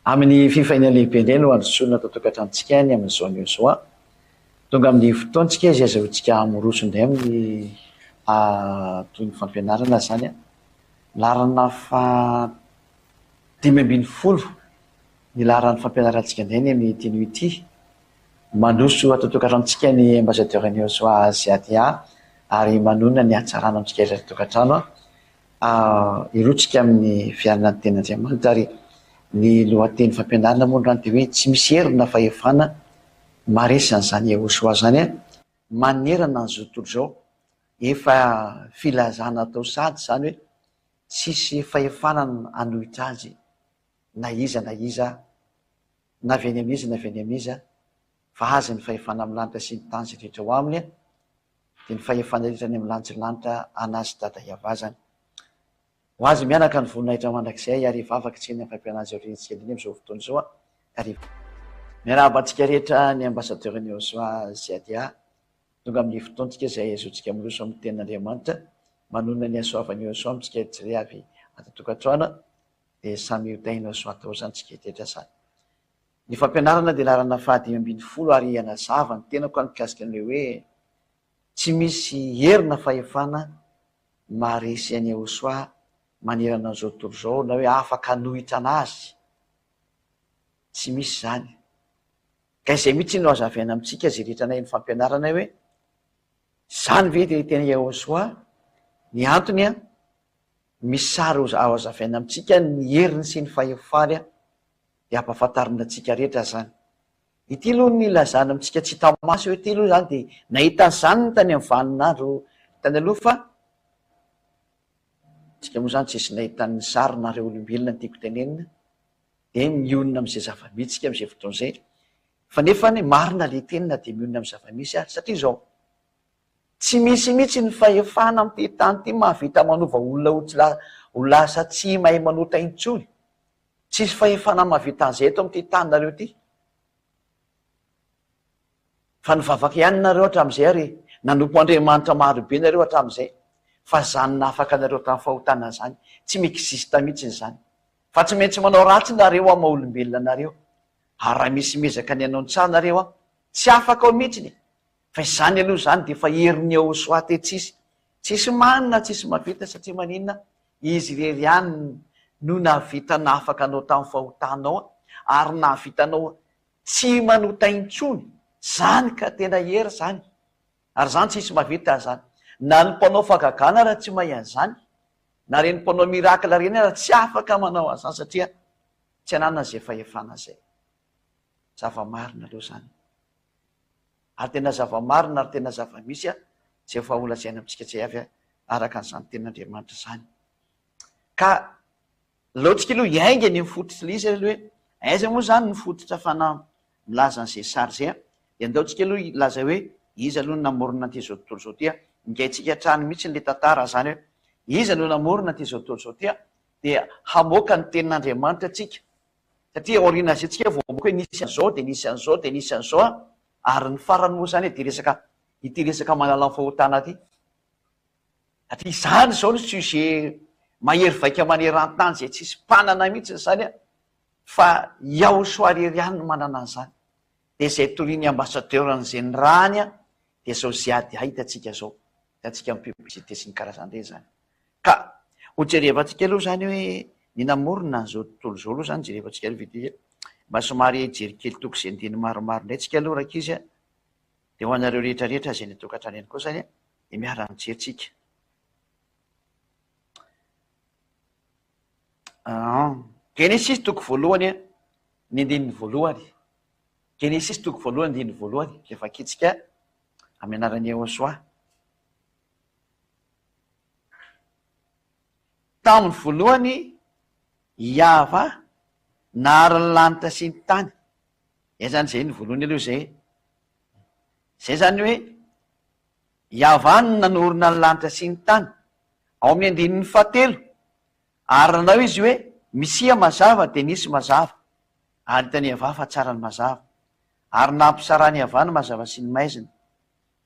Amin'ny fifaliana lehibe indray no handrosoana ato an-tokantranontsika ny amin'izao anio izao. Tonga amin'ny fotoantsika izay azahoantsika miroso indray amin'ny toy ny fampianarana izany. Laharana faha 15 ny laharan'ny fampianarantsika indray ny amin'ity anio ity. Mandroso ato an-tokantranontsika ny Ambassadeur Niosoa Aziatia ary manonona ny hatsarana amintsika rehetra ato an-tokantrano. Hirotsika amin'ny fiainana ny tenin'Andriamanitra ary ny lohateny fampianarana moa androany dia hoe tsy misy hery na fahefana maharesy an'izany Yehoshuah izany manerana an'izao tontolo izao. Efa filazana atao sahady izany hoe tsisy fahefana hanohitra azy na iza na iza na avy any amin'iza na avy any amin'iza fa azy ny fahefana amin'ny lanitra sy ny tany izay rehetra ao aminy dia ny fahefana rehetra any amin'ny lanitra lanitra anazy dada iavazany. Ho azy mianaka ny voninahitra mandrakizay ary hivavaka tsy eny amin'ny fampianarana izay aoriantsika indrindra amin'izao fotoana izao ary miarahaba antsika rehetra ny ambassadeur ny Josoa Ziadia tonga amin'ny fotoantsika izay azotsika miroso amin'ny tenin'Andriamanitra manonona ny hasoavan'i Josoa amintsika tsirairay avy ato an-tokantrano dia samy ho tahin'i Josoa daholo izany tsika rehetra izany. Ny fampianarana dia laharana faha 15 ary hanazava ny tenako aho mikasika an'ilay hoe tsy misy hery na fahefana maharesy an'i Yahoshuah manerana an'izao tontolo izao na hoe afaka hanohitra an'azy. Tsy misy izany. Ka izay mihitsy no hazavaina amintsika izay rehetra naheno fampianarana hoe izany ve dia tena Yahoshuah? Ny antony an, misy sary hazavaina amintsika ny heriny sy ny fahefany dia ampahafantarina antsika rehetra izany. Ity aloha ny ilazana amintsika tsy hita maso eo ity aloha izany dia nahita an'izany ny tany amin'ny vaninandro tany aloha fa tsika moa izany tsisy nahita ny sary na ireo olombelona no tiako tenenina dia mionona amin'izay zava-misy tsika amin'izay fotoana izay fa nefa ny marina le teny na dia mionona amin'ny zava-misy ary satria izao tsy misy mihitsy ny fahefana amin'ity tany ity mahavita manova olona ho tsy ho lasa tsy mahay manota intsony Tsisy fahefana mahavita an'izay eto amin'ity taninareo ity. Fa nivavaka ihany nareo hatramin'izay ary nanompo Andriamanitra maro be nareo hatramin'izay. Fa izany nahafaka anareo tamin'ny fahotana izany, tsy mi-existe mihitsy izany. Fa tsy maintsy manao ratsy nareo amin'ny maha olombelona anareo. Ary raha misy miezaka ny hanao ny tsara nareo an, tsy afaka ao mihitsiny. Fa izany aloha izany dia efa herin'ny Yahoshuah te tsisy. Tsisy manina, tsisy mahavita satria maninona? Izy irery ihany no nahavita nahafaka anao tamin'ny fahotanao ary nahavita anao tsy manota intsony. Zany ka tena hery zany. Ary zany tsisy mahavita an'izany. Na ny mpanao fahagagana ara tsy mahay an'izany, na ireny mpanao miracle ireny ara tsy afaka manao an'izany satria tsy ananany izay fahefana izay. Zava-marina aloha izany. Ary tena zava-marina ary tena zava-misy izay efa holazaina amintsika tsy avy araka an'izany tenin'Andriamanitra izany. Ka laontsika aloha hiainga ny fototra ilay izy aloha hoe aiza moa izany ny fototra afahana milaza an'izay sary izay a? Dia andaontsika aloha hilaza hoe iza aloha no namorona an'ity izao tontolo izao ity a? Ingaintsika hatrany mihitsy ilay tantara izany hoe iza no namorona an'ity izao tontolo izao ity a? Dia hamoaka ny tenin'Andriamanitra tsika Satria aorian'izay tsika vao mamoaka hoe nisy an'izao dia nisy an'izao dia nisy an'izao an, ary ny farany moa izany dia resaka ity resaka manala ny fahotana ity. Satria izany izao no sujet mahery vaika maneran-tany izay tsisy mpanana mihitsy izany an, fa Yahoshua irery ihany no manana an'izany. Dia izay torian'ny ambassadeur an'izay nirahany an, dia izao ziady hitantsika izao, hitantsika amin'ny publicité sy ny karazany ireny izany. Ka ho jerevantsika aloha izany hoe ny namorona an'izao tontolo izao aloha izany jerevantsika aloha vite fait. Mba somary hijery kely toko sy andininy maromaro indray tsika aloha rankizy a. Dia ho anareo rehetra rehetra izay any an-tokantrano ihany koa izany a, dia miara-mijery tsika. Genesisy toko voalohany a, ny andininy voalohany. Genesisy toko voalohany andininy voalohany dia vakintsika amin'ny anaran'i Yehosua. Tamin'ny voalohany, Yavah nahary ny lanitra sy ny tany. Izay izany, izay ny voalohany aloha izay. Izay izany hoe Yavah no nanorina ny lanitra sy ny tany. Ao amin'ny andininy fahatelo, ary nanao izy hoe, Misia mazava, dia nisy mazava. Ary hitan'i Yavah fa tsara ny mazava. Ary nampisarahan'i Yavah ny mazava sy ny maizina.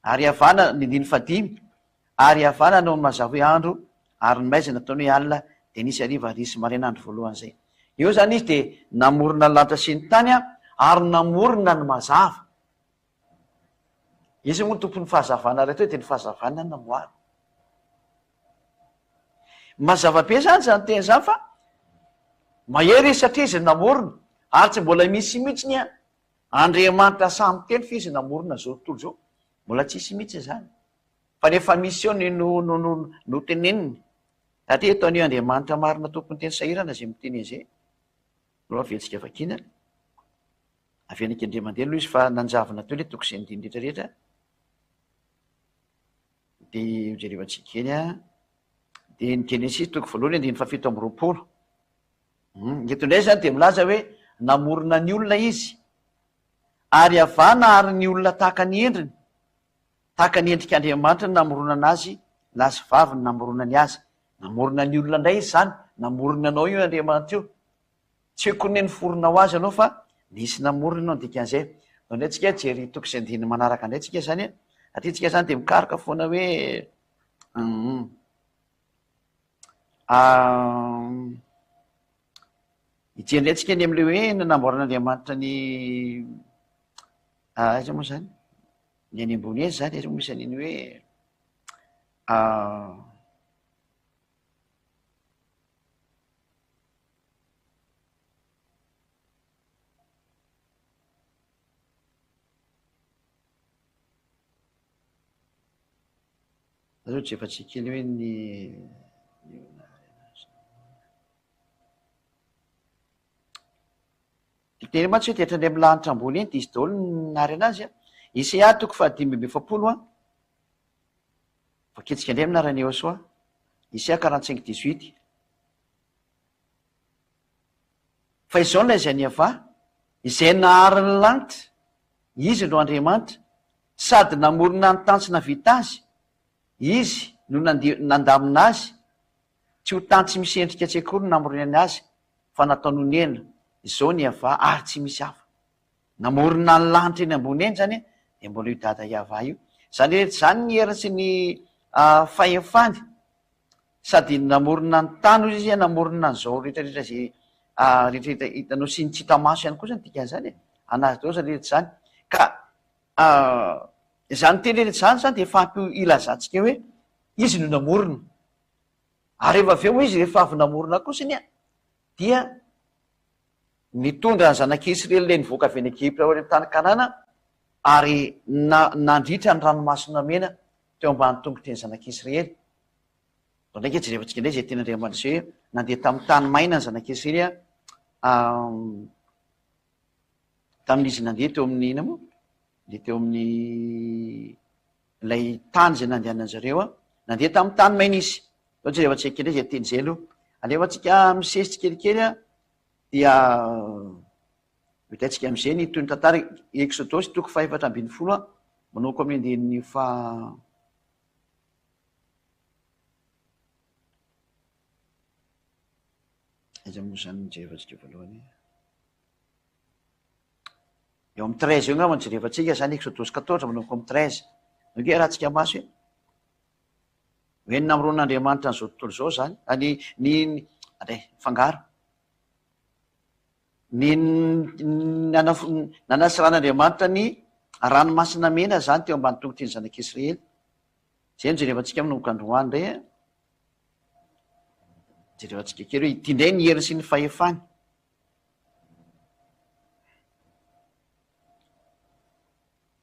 Ary Havana, ny andininy fahadimy, Ary Havana no mazava hoe andro, ary ny maizina ataony hoe alina, dia nisy hariva ary nisy maraina andro voalohany izay. Eo izany izy dia namorona ny lanitra sy ny tany ary namorona ny mazava. Izy moa no tompon'ny fahazavana rahateo dia ny fahazavana no namoahany. Mazava be izany izany teny izany fa mahery izy satria izy no namorona ary tsy mbola misy mihitsy ny Andriamanitra sahy miteny fa izy namorona izao tontolo izao. Mbola tsisy mihitsy izany. Fa ny efa misy eo ny no no no no teneniny. Satria eto anio Andriamanitra marina tompon'ny teny sahirana izay miteny an'izay. Aloha averintsika vakiana. Avy any Kendriamandeha aloha izy fa nanjavona teo ilay toko sy andininy rehetra rehetra. Dia hojerevantsika eny an. Dia ny Genesisy toko voalohany andininy fahafito amby 20. Eto indray izany dia milaza hoe namorona ny olona izy. Ary havana ary ny olona tahaka ny endriny. Tahaka ny endrik'Andriamanitra no namoronana azy, lahy sy vavy no namoronany azy. Namorona ny olona indray izy izany, namorona anao io Andriamanitra io. Tsy hoe koa niforona ho azy ianao fa nisy namorona ianao ny dikan'izay. Andao indray tsika hijery toko sy andininy manaraka indray tsika izany e. Satria tsika izany dia mikaroka foana hoe hum. Hijery indray tsika ny amin'ilay hoe nanamboaran'Andriamanitra ny aiza moa izany? Ny any ambony aiza izany? Aiza moa misy an'iny hoe Aleo jerevantsika kely hoe ny Teny mantsy hoe dia hatrany amin'ny lanitra ambony eny dia izy daholo no nahary anazy a. Isaia toko fahadimy amby 40 a. Vakintsika indray amin'ny anaran'i Yehosua. Isaia 45 18. Fa izao no lazain'i Yavah, izay nahary ny lanitra, Izy no Andriamanitra, sady namorona ny tany sy nahavita azy, Izy no nandamina azy, tsy ho tany tsy misy endrika tsy akory no namoronany azy, fa nataony honena, izao ny Yavah ary tsy misy hafa. Namorona ny lanitra eny ambony eny izany dia mbola io Dada Yavah io. Izany rehetra izany ny heriny sy ny fahefany sady namorona ny tany hoy izy namorona an'izao rehetra rehetra izay rehetra hita hitanao sy ny tsy hita maso ihany koa izany dikan'izany e. Anazy daholo izany rehetra izany. Ka izany teny rehetra izany izany dia efa ampy hilazantsika hoe izy no namorona. Ary rehefa avy eo izy rehefa avy namorona kosa anie dia nitondra ny zanak'i Israely ilay nivoaka avy any Egypta ho any amin'ny tany Kanana ary nandritra ny ranomasina mena teo ambany tongotry ny zanak'i Israely. Vao indraika jerevantsika indray izay tenin'Andriamanitra izay hoe nandeha tamin'ny tany maina ny zanak'i Israely tamin'izy nandeha teo amin'ny inona moa? Nandeha teo amin'ny ilay tany izay nandehanan-dry zareo an, nandeha tamin'ny tany maina izy. Zao jerevantsika kely izay teny izay aloha. Alefantsika misesy tsikelikely an, dia vitaintsika amin'izay ny tohin'ny tantara Eksodosy toko fahefatra ambin'ny folo an, manomboka amin'ny andininy faha Aiza moa izany no jerevantsika voalohany e? Eo amin'ny 13 eo angamba no jerevantsika izany, Eksodosy 14 manomboka amin'ny 13. Ange arahantsika maso e. Hoe ny namoronan'Andriamanitra an'izao tontolo izao izany, ny, ny, andray, mifangaro. Ny nanasiran'Andriamanitra ny ranomasina mena izany teo ambany tongotry ny zanak'Israely. Izay no jerevantsika manomboka androany indray e. Jerevantsika kely hoe ity indray ny heriny sy ny fahefany.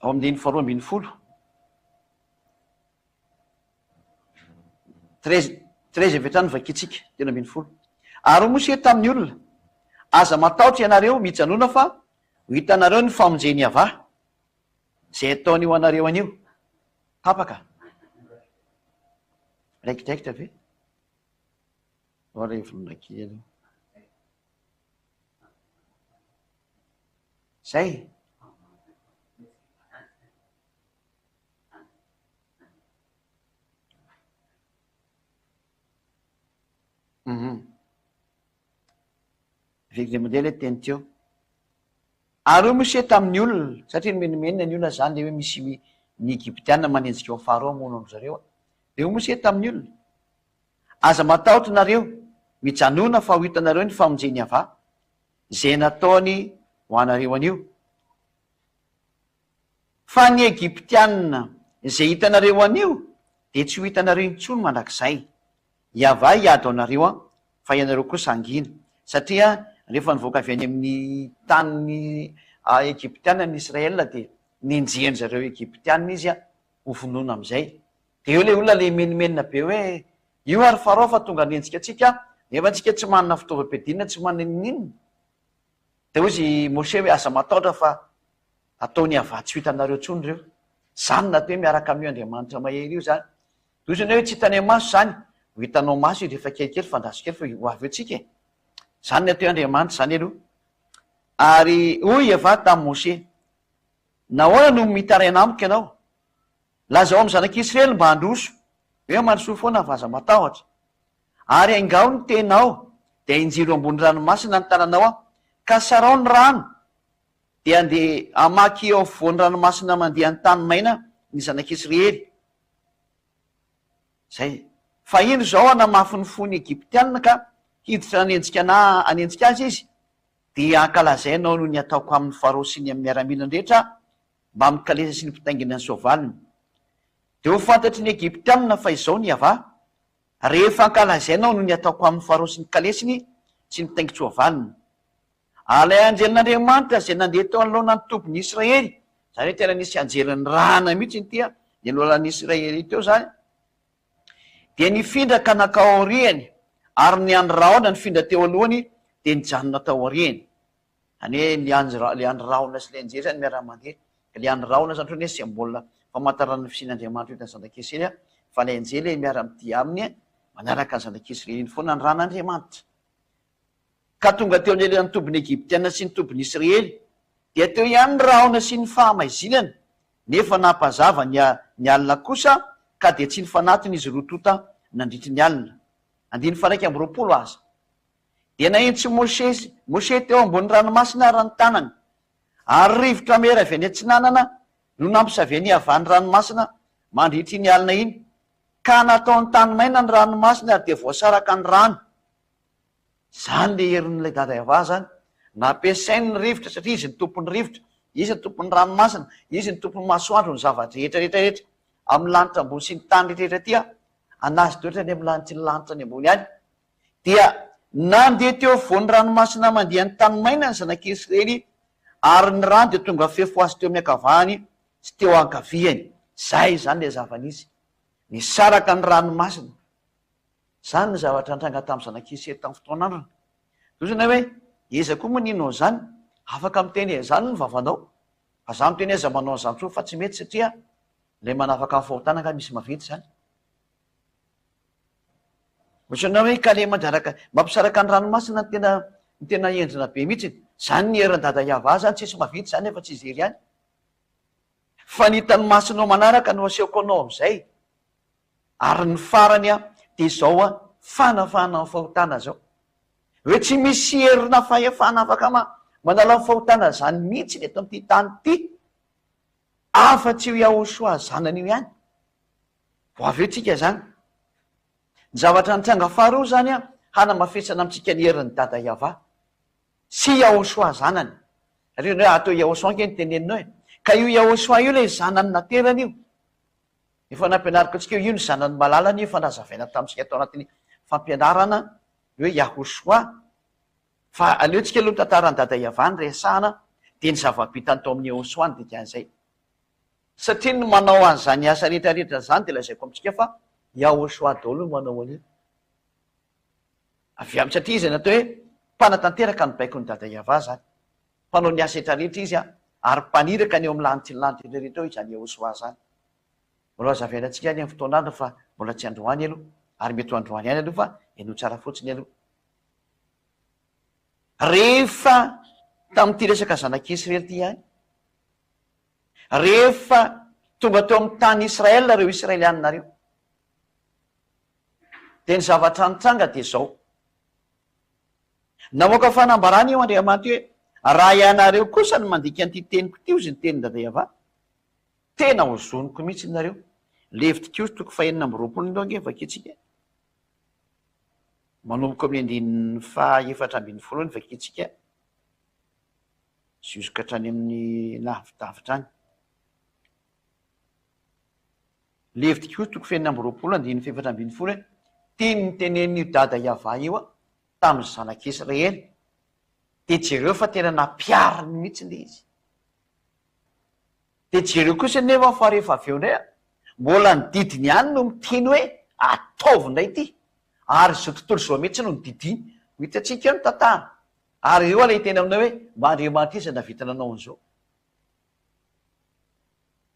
Ao amin'ny andininy faharoa ambin'ny folo. 13, 13 avy hatrany no vakintsika, 13. Ary hoy Mosesy tamin'ny olona, Aza matahotra ianareo, mijanona fa ho hitanareo ny famonjen'i Yavah, izay ataony ho anareo anio. Tapaka. Raiki-draikitra ve? Ao re vonona kely aloha. Zay. Uhum. Averiko indray mandeha ilay teny teo. Ary hoy Mosesy tamin'ny olona, satria nimenomenona ny olona izany ilay hoe misy ny Egyptiana manenjika ao Farao hamono an-dry zareo. Dia hoy Mosesy tamin'ny olona, Aza matahotra nareo, mijanona fa ho hitanareo ny famonjen'i Yavah. Izay nataony ho anareo anio. Fa ny Egyptiana izay hitanareo anio dia tsy ho hitanareo intsony mandrakizay. Yavah hiady ho anareo an, fa ianareo kosa hangina. Satria rehefa nivoaka avy any amin'ny tanin'ny Egyptiana ny Israel dia nenjehin-dry zareo Egyptiana izy ho vonoina amin'izay. Dia eo ilay olona ilay mimenomenona be hoe, io ary Farao fa tonga hanenjika antsika, nefa antsika tsy manana fitaovam-piadiana, tsy manana n'inon'inona. Dia hoy izy Moshe hoe, aza matahotra fa ataon'i Yavah tsy ho hitanareo intsony ireo. Izany no atao hoe miaraka amin'io Andriamanitra mahery io izany. Dia hoy izy hoe, tsy hitanay maso izany. Ho hitanao maso izy rehefa kelikely fa andraso kely fa ho avy eo tsika e. Izany no atao hoe Andriamanitra izany aloha. Ary hoy Yavah tamin'i Moshe, Nahoana no mitaraina amiko ianao? Lazao amin'ny zanak'Israely mba handroso, hoe mandrosoa foana fa aza matahotra. Ary aingao ny tenao, dia injiro ambony ranomasina ny tananao aho, ka sarao ny rano, dia andeha hamaky eo afovoan'ny ranomasina mandeha an-tany maina ny zanak'Israely. Izay. Fa indro izao hanamafy ny fon'ny Egyptiana ka hiditra hanenjika na hanenjika azy izy, dia hankalazainao noho ny ataoko amin'i Farao sy ny miaramilany rehetra aho, mbamin'ny kalesa sy ny mpitaingina ny soavaliny. Dia ho fantatry ny Egyptiana fa izao ny Yavah, rehefa ankalazainao noho ny ataoko amin'i Farao sy ny kalesiny sy ny mpitaingin-tsoavaliny. Ary ilay anjelin'Andriamanitra izay nandeha teo anoloana ny tobin'ny Israely, izany hoe tena nisy anjely nirahana mihitsy ity ny alohalan'ny Israely teo izany, dia nifindra ka nankao aoriany, ary ny andry rahona nifindra teo alohany dia nijanona tao aoriany. Zany hoe le andry le andry rahona sy le anjely zany miara-mandeha. Ka le andry rahona zany ohatran'ny hoe symbole famantarana ny fisian'Andriamanitra eo zanak'Israely fa le anjely miara-midia aminy manaraka ny zanak'Israely iny foana ny ran'Andriamanitra. Ka tonga teo anelanelan'ny tobin'ny Egyptiana sy ny tobin'ny Israely dia teo ihany ny rahona sy ny fahamaizinana nefa nampazava ny ny alina kosa ka dia tsy nifanatona izy roa tonta nandritry ny alina. Andininy faha 21 aza. Dia nahintsy Mosesy, Moshe teo ambony ranomasina ary ny tanany, ary rivotra mahery avy any atsinanana no nampisavian'i Yavah ny ranomasina mandritra iny alina iny, ka nataony tany maina ny ranomasina ary dia voasaraka ny rano. Izany ilay herin'ilay Dada Yavah izany. Nampiasainy ny rivotra satria izy no tompon'ny rivotra, izy no tompon'ny ranomasina, izy no tompon'ny masoandro, ny zava-drehetra rehetra rehetra amin'ny lanitra ambony sy ny tany rehetra rehetra aty, an'azy daholo any amin'ny lanitry ny lanitra any ambony any. Dia nandeha teo afovoan'ny ranomasina mandeha ny tany maina ny zanak'Israely, ary ny rano dia tonga fefy ho azy teo amin'ny ankavahany sy teo ankaviany. Izay izany ilay zava-nisy. Nisaraka ny ranomasina. Izany ny zavatra nitranga tamin'ny zanak'Israely tamin'ny fotoan'androny. Tohizana hoe, Iza koa moa nino an'izany? Afaka miteny an'izany ny vavanao. Fa izaho miteny hoe aza manao an'izany intsony fa tsy mety satria ilay manafaka ny fahotana angaha misy maventy izany. Ohatran'ny hoe kale mandraraka, mampisaraka ny ranomasina ny tena ny tena henjana be mihitsy. Zany ny herin'i Dada Yavah zany tsisy mahavita zany afa tsy izy irery ihany. Fa ny hitan'ny masonao manaraka no asehoko anao amin'izay. Ary ny farany an, dia izao an, fanafahana ny fahotana zao. Hoe tsy misy hery na fahefana afaka manala ny fahotana zany mihitsy ny eto amin'ity tany ity, afa-tsy io Yahoshuah zanany io ihany. Vao avy eo tsika izany. Ny zavatra nitranga faharoa izany an, hanamafisana amintsika ny herin'i Dada Yavah sy Yahoshuah zanany. Satria hoe atao Yahoshuah ange ny teneninao e. Ka io Yahoshuah io ilay zanany naterany io. Efa nampianariko antsika hoe io ny zanany malalany io efa nazavaina tamintsika tao anatin'ny fampianarana ny hoe Yahoshuah. Fa aleo tsika aloha ny tantaran'i Dada Yavah no resahana dia ny zava-bitany tao amin'ny Yahoshuah ny dikan'izay. Satria ny manao an'izany asa rehetra rehetra izany dia lazaiko amintsika fa Yahoshuah daholo no manao an'io. Avy amin'ny satria izy natao hoe mpanatanteraka ny baikon'i Dada Yavah izany. Mpanao ny asa rehetra rehetra izy ary mpaniraka ny eo amin'ny lanitry ny lanitra rehetra rehetra eo izany Yahoshuah izany. Mbola ho azavaina antsika any amin'ny fotoan'andro fa mbola tsy androany aloha ary mety ho androany ihany aloha fa henoy tsara fotsiny aloha. Rehefa tamin'ity resaka zanak'Israely ity ihany, Rehefa tonga teo amin'ny tany Israel ireo Israelianina ireo, dia ny zavatra nitranga dia izao, namoaka fanambarana io Andriamanitra io hoe, raha ianareo kosa no mandika an'ity teniko ity, hozy ny tenin'i Dada Yavah, tena hozoniko mihitsy nareo. Levitikosy toko fahenina amby 20 aloha ange vakintsika. Manomboka amin'ny andininy faha 14 eo ny vakintsika. Jusque hatrany amin'ny lavidavitra any. Levitikosy toko fahenina amby 20 andininy fahefatra ambin'ny folo hoe, Teny notenenin'io dada Yavah io tamin'ny zanak'Israely, dia jereo fa tena nampihariny mihitsy ilay izy. Dia jereo kosa anefa fa rehefa avy eo indray mbola ny didiny ihany no miteny hoe ataovy indray ity, ary izao tontolo izao mihitsy no nodidiany. Ho hitantsika eo ny tantara. Ary eo ilay hiteny aminao hoe mba Andriamanitra iza nahavita nanao an'izao?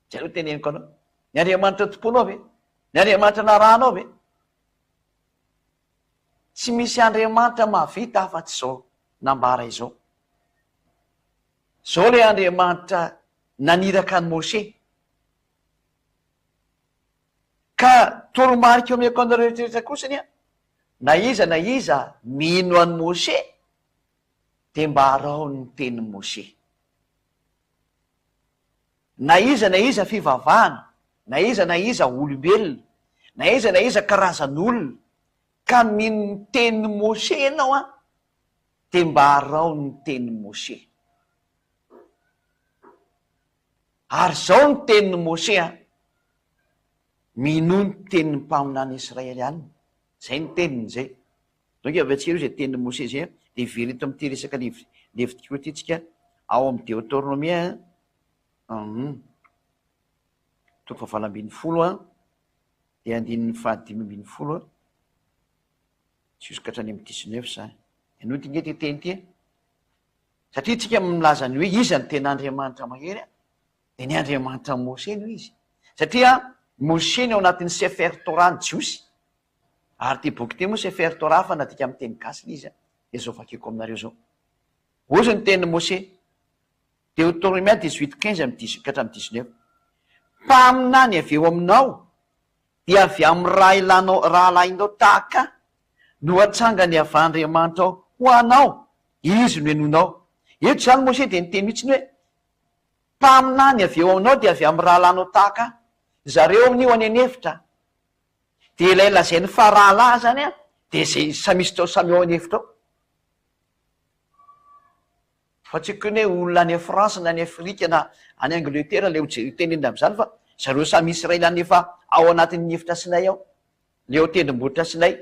Izay no teneniko anao. Ny Andriamanitra tompoinao ve? Ny Andriamanitra narahanao ve? Tsy misy Andriamanitra mahavita afa-tsy izao nambara izao. Izao ilay Andriamanitra naniraka an'i Moshe. Ka toromarika omeko anareo rehetrarehetra kosa anie, na iza na iza mino an'i Moshe, dia mba araho ny tenin'i Moshe. Na iza na iza fivavahana, na iza na iza olombelona, na iza na iza karazan'olona, ka mino ny tenin'i Moshe ianao an, dia mba araho ny tenin'i Moshe. Ary izao ny tenin'i Moshe an, minoa ny tenin'ny mpaminany Israeliana, izay ny teniny izay. Donc avy antsika aloha izay tenin'i Moshe izay an, dia hiverina eto amin'ity resaka Levitiko ity tsika, ao amin'ny Deotornomia an, hum, toko fahavalo 18 an, dia andininy fahadimy 15 an, jusqu'à hatrany amin'ny 19 izany. Henoy ity nge ity teny ity an. Satria tsika milaza ny hoe iza no tena Andriamanitra mahery an, dia ny Andriamanitra Moshe no izy. Satria Moshe ny ao anatin'ny Sefer Torah ny Jiosy. Ary ity boky ity moa Sefer Torah fa nadika amin'ny teny gasy ilay izy an, dia izao vakiko aminareo izao. Hozy ny tenin'i Moshe, Deotoromia 18 15 amin'ny 18 ka hatramin'ny 19, Mpaminany avy eo aminao dia avy amin'ny rahilanao rahalahinao tahaka ahy no hatsangany avy Andriamanitrao ho anao, izy no henoinao. Eto izany Moshe dia niteny mihitsy ny hoe, Mpaminany avy eo aminao dia avy amin'ny rahalahinao tahaka ahy. Zareo amin'io any an'efitra. Dia ilay lazainy fa rahalahy izany an, dia izay samy izy tao samy ao an'efitra ao. Fa tsy haiko hoe olona any France na any Afrika na any Angleterre ilay ho tenenina amin'izany fa zareo samy Israeliana efa ao anatin'ny efitra Sinay ao, ilay ao tendrombohitra Sinay.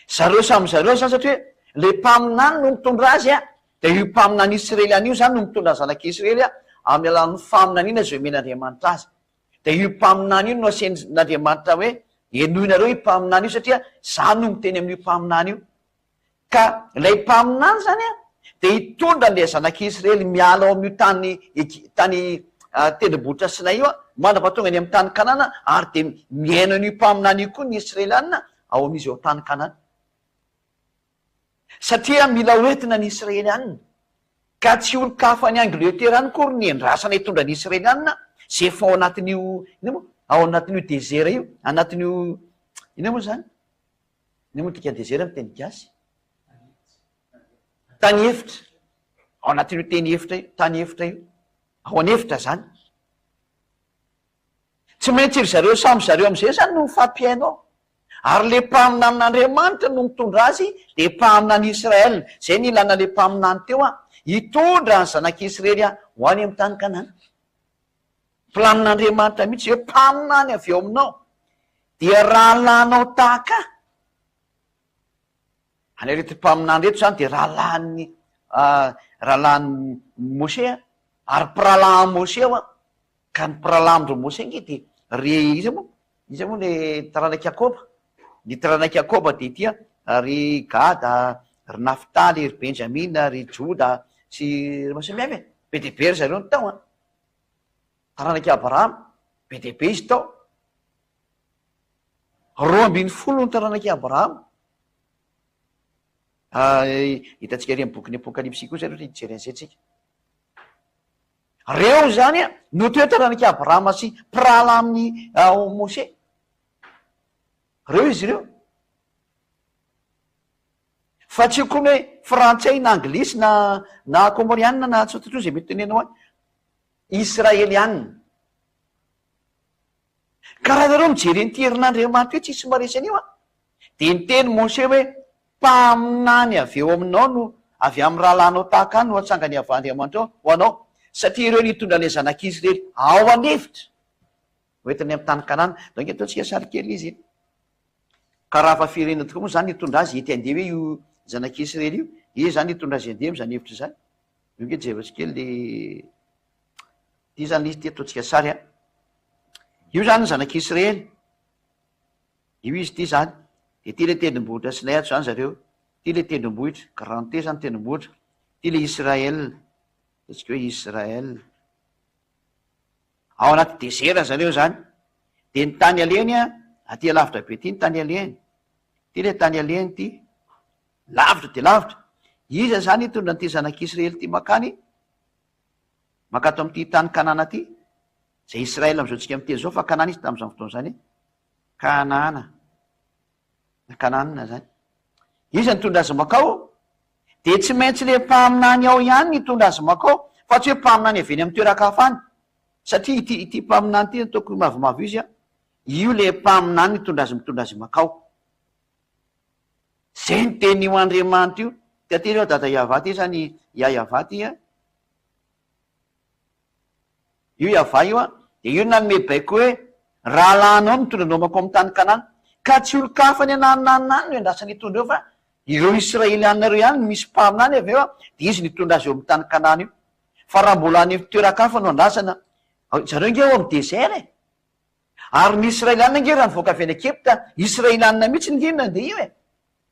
Zareo samy zareo izany satria ilay mpaminany no mitondra azy an, dia io mpaminany Israeliana io izany no mitondra ny zanak'i Israely amin'ny alalan'ny faminaniana izay omen'Andriamanitra azy. Dia io mpaminany io no asain'Andriamanitra hoe henoinareo io mpaminany io satria za no miteny amin'io mpaminany io. Ka ilay mpaminany izany an, dia hitondra an'ilay zanak'Israely miala ao amin'io tany Egy- tany tendrombohitra Sinay io an, mandra-pahatonga any amin'ny tany Kanana, ary dia mihaino an'io mpaminany io koa ny Israeliana ao amin'izy ao tany Kanana. Satria mila hoentina ny Israeliana, ka tsy olon-kafa any Angletera any akory ny endrasana hitondra ny Israeliana izay efa ao anatin'io, inona moa, ao anatin'io désert io, anatin'io, inona moa izany? Inona moa ny dikan'ny désert amin'ny teny gasy? Tany efitra. Ao anatin'io teny efitra io, tany efitra io. Ao an'efitra izany. Tsy maintsy ry zareo samy zareo amin'izay izany no mifampihaino ao. Ary ilay mpaminanin'Andriamanitra no mitondra azy dia mpaminany Israël. Izay no ilana ilay mpaminany teo an, hitondra ny zanak'Israely ho any amin'ny tany Kanana. Planin'Andriamanitra mihitsy hoe mpaminany avy eo aminao dia rahalahinao tahaka ahy. Any ireto mpaminany ireto izany dia rahalahin'ny rahalahin'i Moshe ary mpirahalahin'i Moshe aho an. Ka ny mpirahalahy amin-dry Moshe ange dia ry iza moa? Iza moa le taranak'i Jakoba? Ny taranak'i Jakoba dia ity an, ry Gada, ry Naftaly, ry Benjamina, ry Joda sy ry maro samihafa e. Be dia be ry zareo ny tao an. Taranak'i Abrahama, be dia be izy tao. 12 ny taranak'i Abrahama. Hitantsika ery amin'ny bokin'ny Apokalypsy koa izay aloha hijery an'izay tsika. Reo izany no teo taranak'i Abrahama sy mpirahalahy amin'i Moshe. Reo izy ireo. Fa tsy io koa ny hoe frantsay na anglisy na na kômôrianina na tsy fantatro izay mety tenenao any. Israelianina. Ka raha nareo mijery an'ity herin'Andriamanitra io tsisy maharesy an'io an! Dia niteny Moshe hoe, Mpaminany avy eo aminao no. Avy amin'ny rahalahinao tahaka ahy no hatsangan'i Yavah Andriamanitrao ho anao, satria ireo nitondra ilay zanak'Israely ao an'efitra ho entiny amin'ny tany Kanana. Donc ataontsika sary kely izy e. Ka raha fa firenena tokoa moa izany hitondra azy hety handeha hoe io zanak'Israely io, iza izany hitondra azy handeha amin'izany hevitra izany? Io nge jerevantsika kely le ity izany le izy ity ataontsika sary a. Io izany ny zanak'Israely. Io izy ity izany. Dia ity ilay tendrombohitra Sinay ato izany zareo. Ity ilay tendrombohitra, grand T izany tendrombohitra. Ity ilay Israël. Ataontsika hoe Israël. Ao anaty désert zareo izany. Dia ny tany alehany an, aty alavitra be aty ny tany alehany. Ity ilay tany alehany ity. Lavitra dia lavitra. Iza izany hitondra an'ity zanak'Israely ity mankany? Mankato amin'ity tany Kanana ity? Izay Israël amin'izao tsika miteny izao fa Kanana izy tamin'izany fotoana izany. Kanana. Na Kanana izany. Iza nitondra azy mankao? Dia tsy maintsy ilay mpaminany ao ihany nitondra azy mankao, fa tsy hoe mpaminany avy eny amin'ny toeran-kafa any. Satria ity ity mpaminany ity ataoko mavomavo izy an, io ilay mpaminany nitondra azy mitondra azy mankao. Zay ny tenin'io Andriamanitra io. Dia aty ireo dada Yavah ty zany Yah Yavah ty an. Io Yavah io an, dia io nanome baiko hoe rahalahinao no mitondra anao mankao amin'ny tany Kanana. Ka tsy olon-kafa any ananona any no iandrasana hitondra eo fa ireo Israelianina ireo ihany no misy mpaminany avy eo an, dia izy no hitondra azy eo amin'ny tany Kanana io. Fa raha mbola any toeran-kafa no andrasana, zareo ange ao amin'ny désert e. Ary ny Israelianina ange raha nivoaka avy any Egypta, Israelianina mihitsy ange no nandeha io e!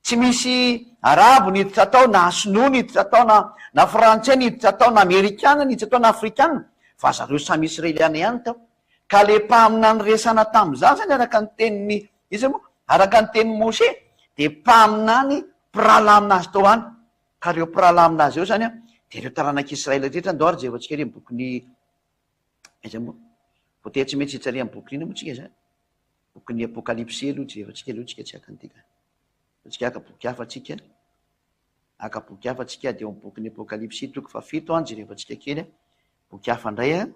Tsy misy Arabo niditra tao, na Sinoa niditra tao, na na Frantsay niditra tao, na Amerikana niditra tao, na Afrikana, fa zareo samy Israeliana ihany tao. Ka le mpaminany resana tamin'izany zany araka ny tenin'i, iza moa? Araka ny tenin'i Moshe, dia mpaminany mpirahalahy aminazy tao any. Ka reo mpirahalahy aminazy eo zany an, dia ireo taranak'Israely rehetra, ndao ary jerevantsika ery amin'ny bokin'i Aiza moa? Voatery tsy maintsy hitsarihan'ny boky inona moa tsika izany? Bokin'ny Apokalypsy aloha jerevantsika aloha tsika tsy haka an'ity ka. Tsika haka boky hafa tsika. Haka boky hafa tsika dia eo amin'ny bokin'ny Apokalypsy toko fahafito an, jerevantsika kely an. Boky hafa indray an.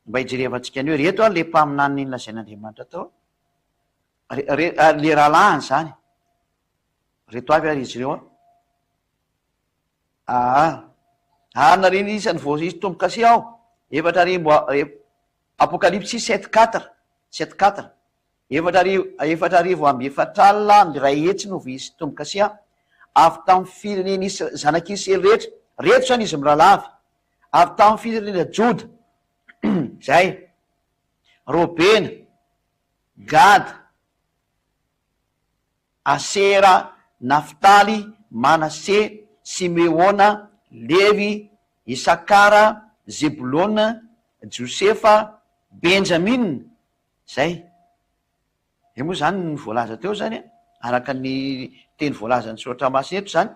Mba hijerevantsika ny hoe reto an le mpaminany nolazain'Andriamanitra tao. Re, re, le rahalahiny izany. Reto avy ary izy ireo an. Aa. Ary nareny isan'ny voaisy tombo-kase aho, 40 Apokalypsy sept quatre, sept quatre, 40 340 no voaisy tombo-kase aho, avy tamin'ny firenen'i Isra-, zanak'i Israely rehetra, reto izany izy mirahalahy avy, avy tamin'ny firenena Joda, izay, Robena, Gada, Asera, Naftaly, Manase, Simeona, Levy, Isakara, Zebolona, Josefa, Benjamina, izay. Izay moa izany no voalaza teo izany an, araka ny teny voalazan'ny Soratra Masina eto izany.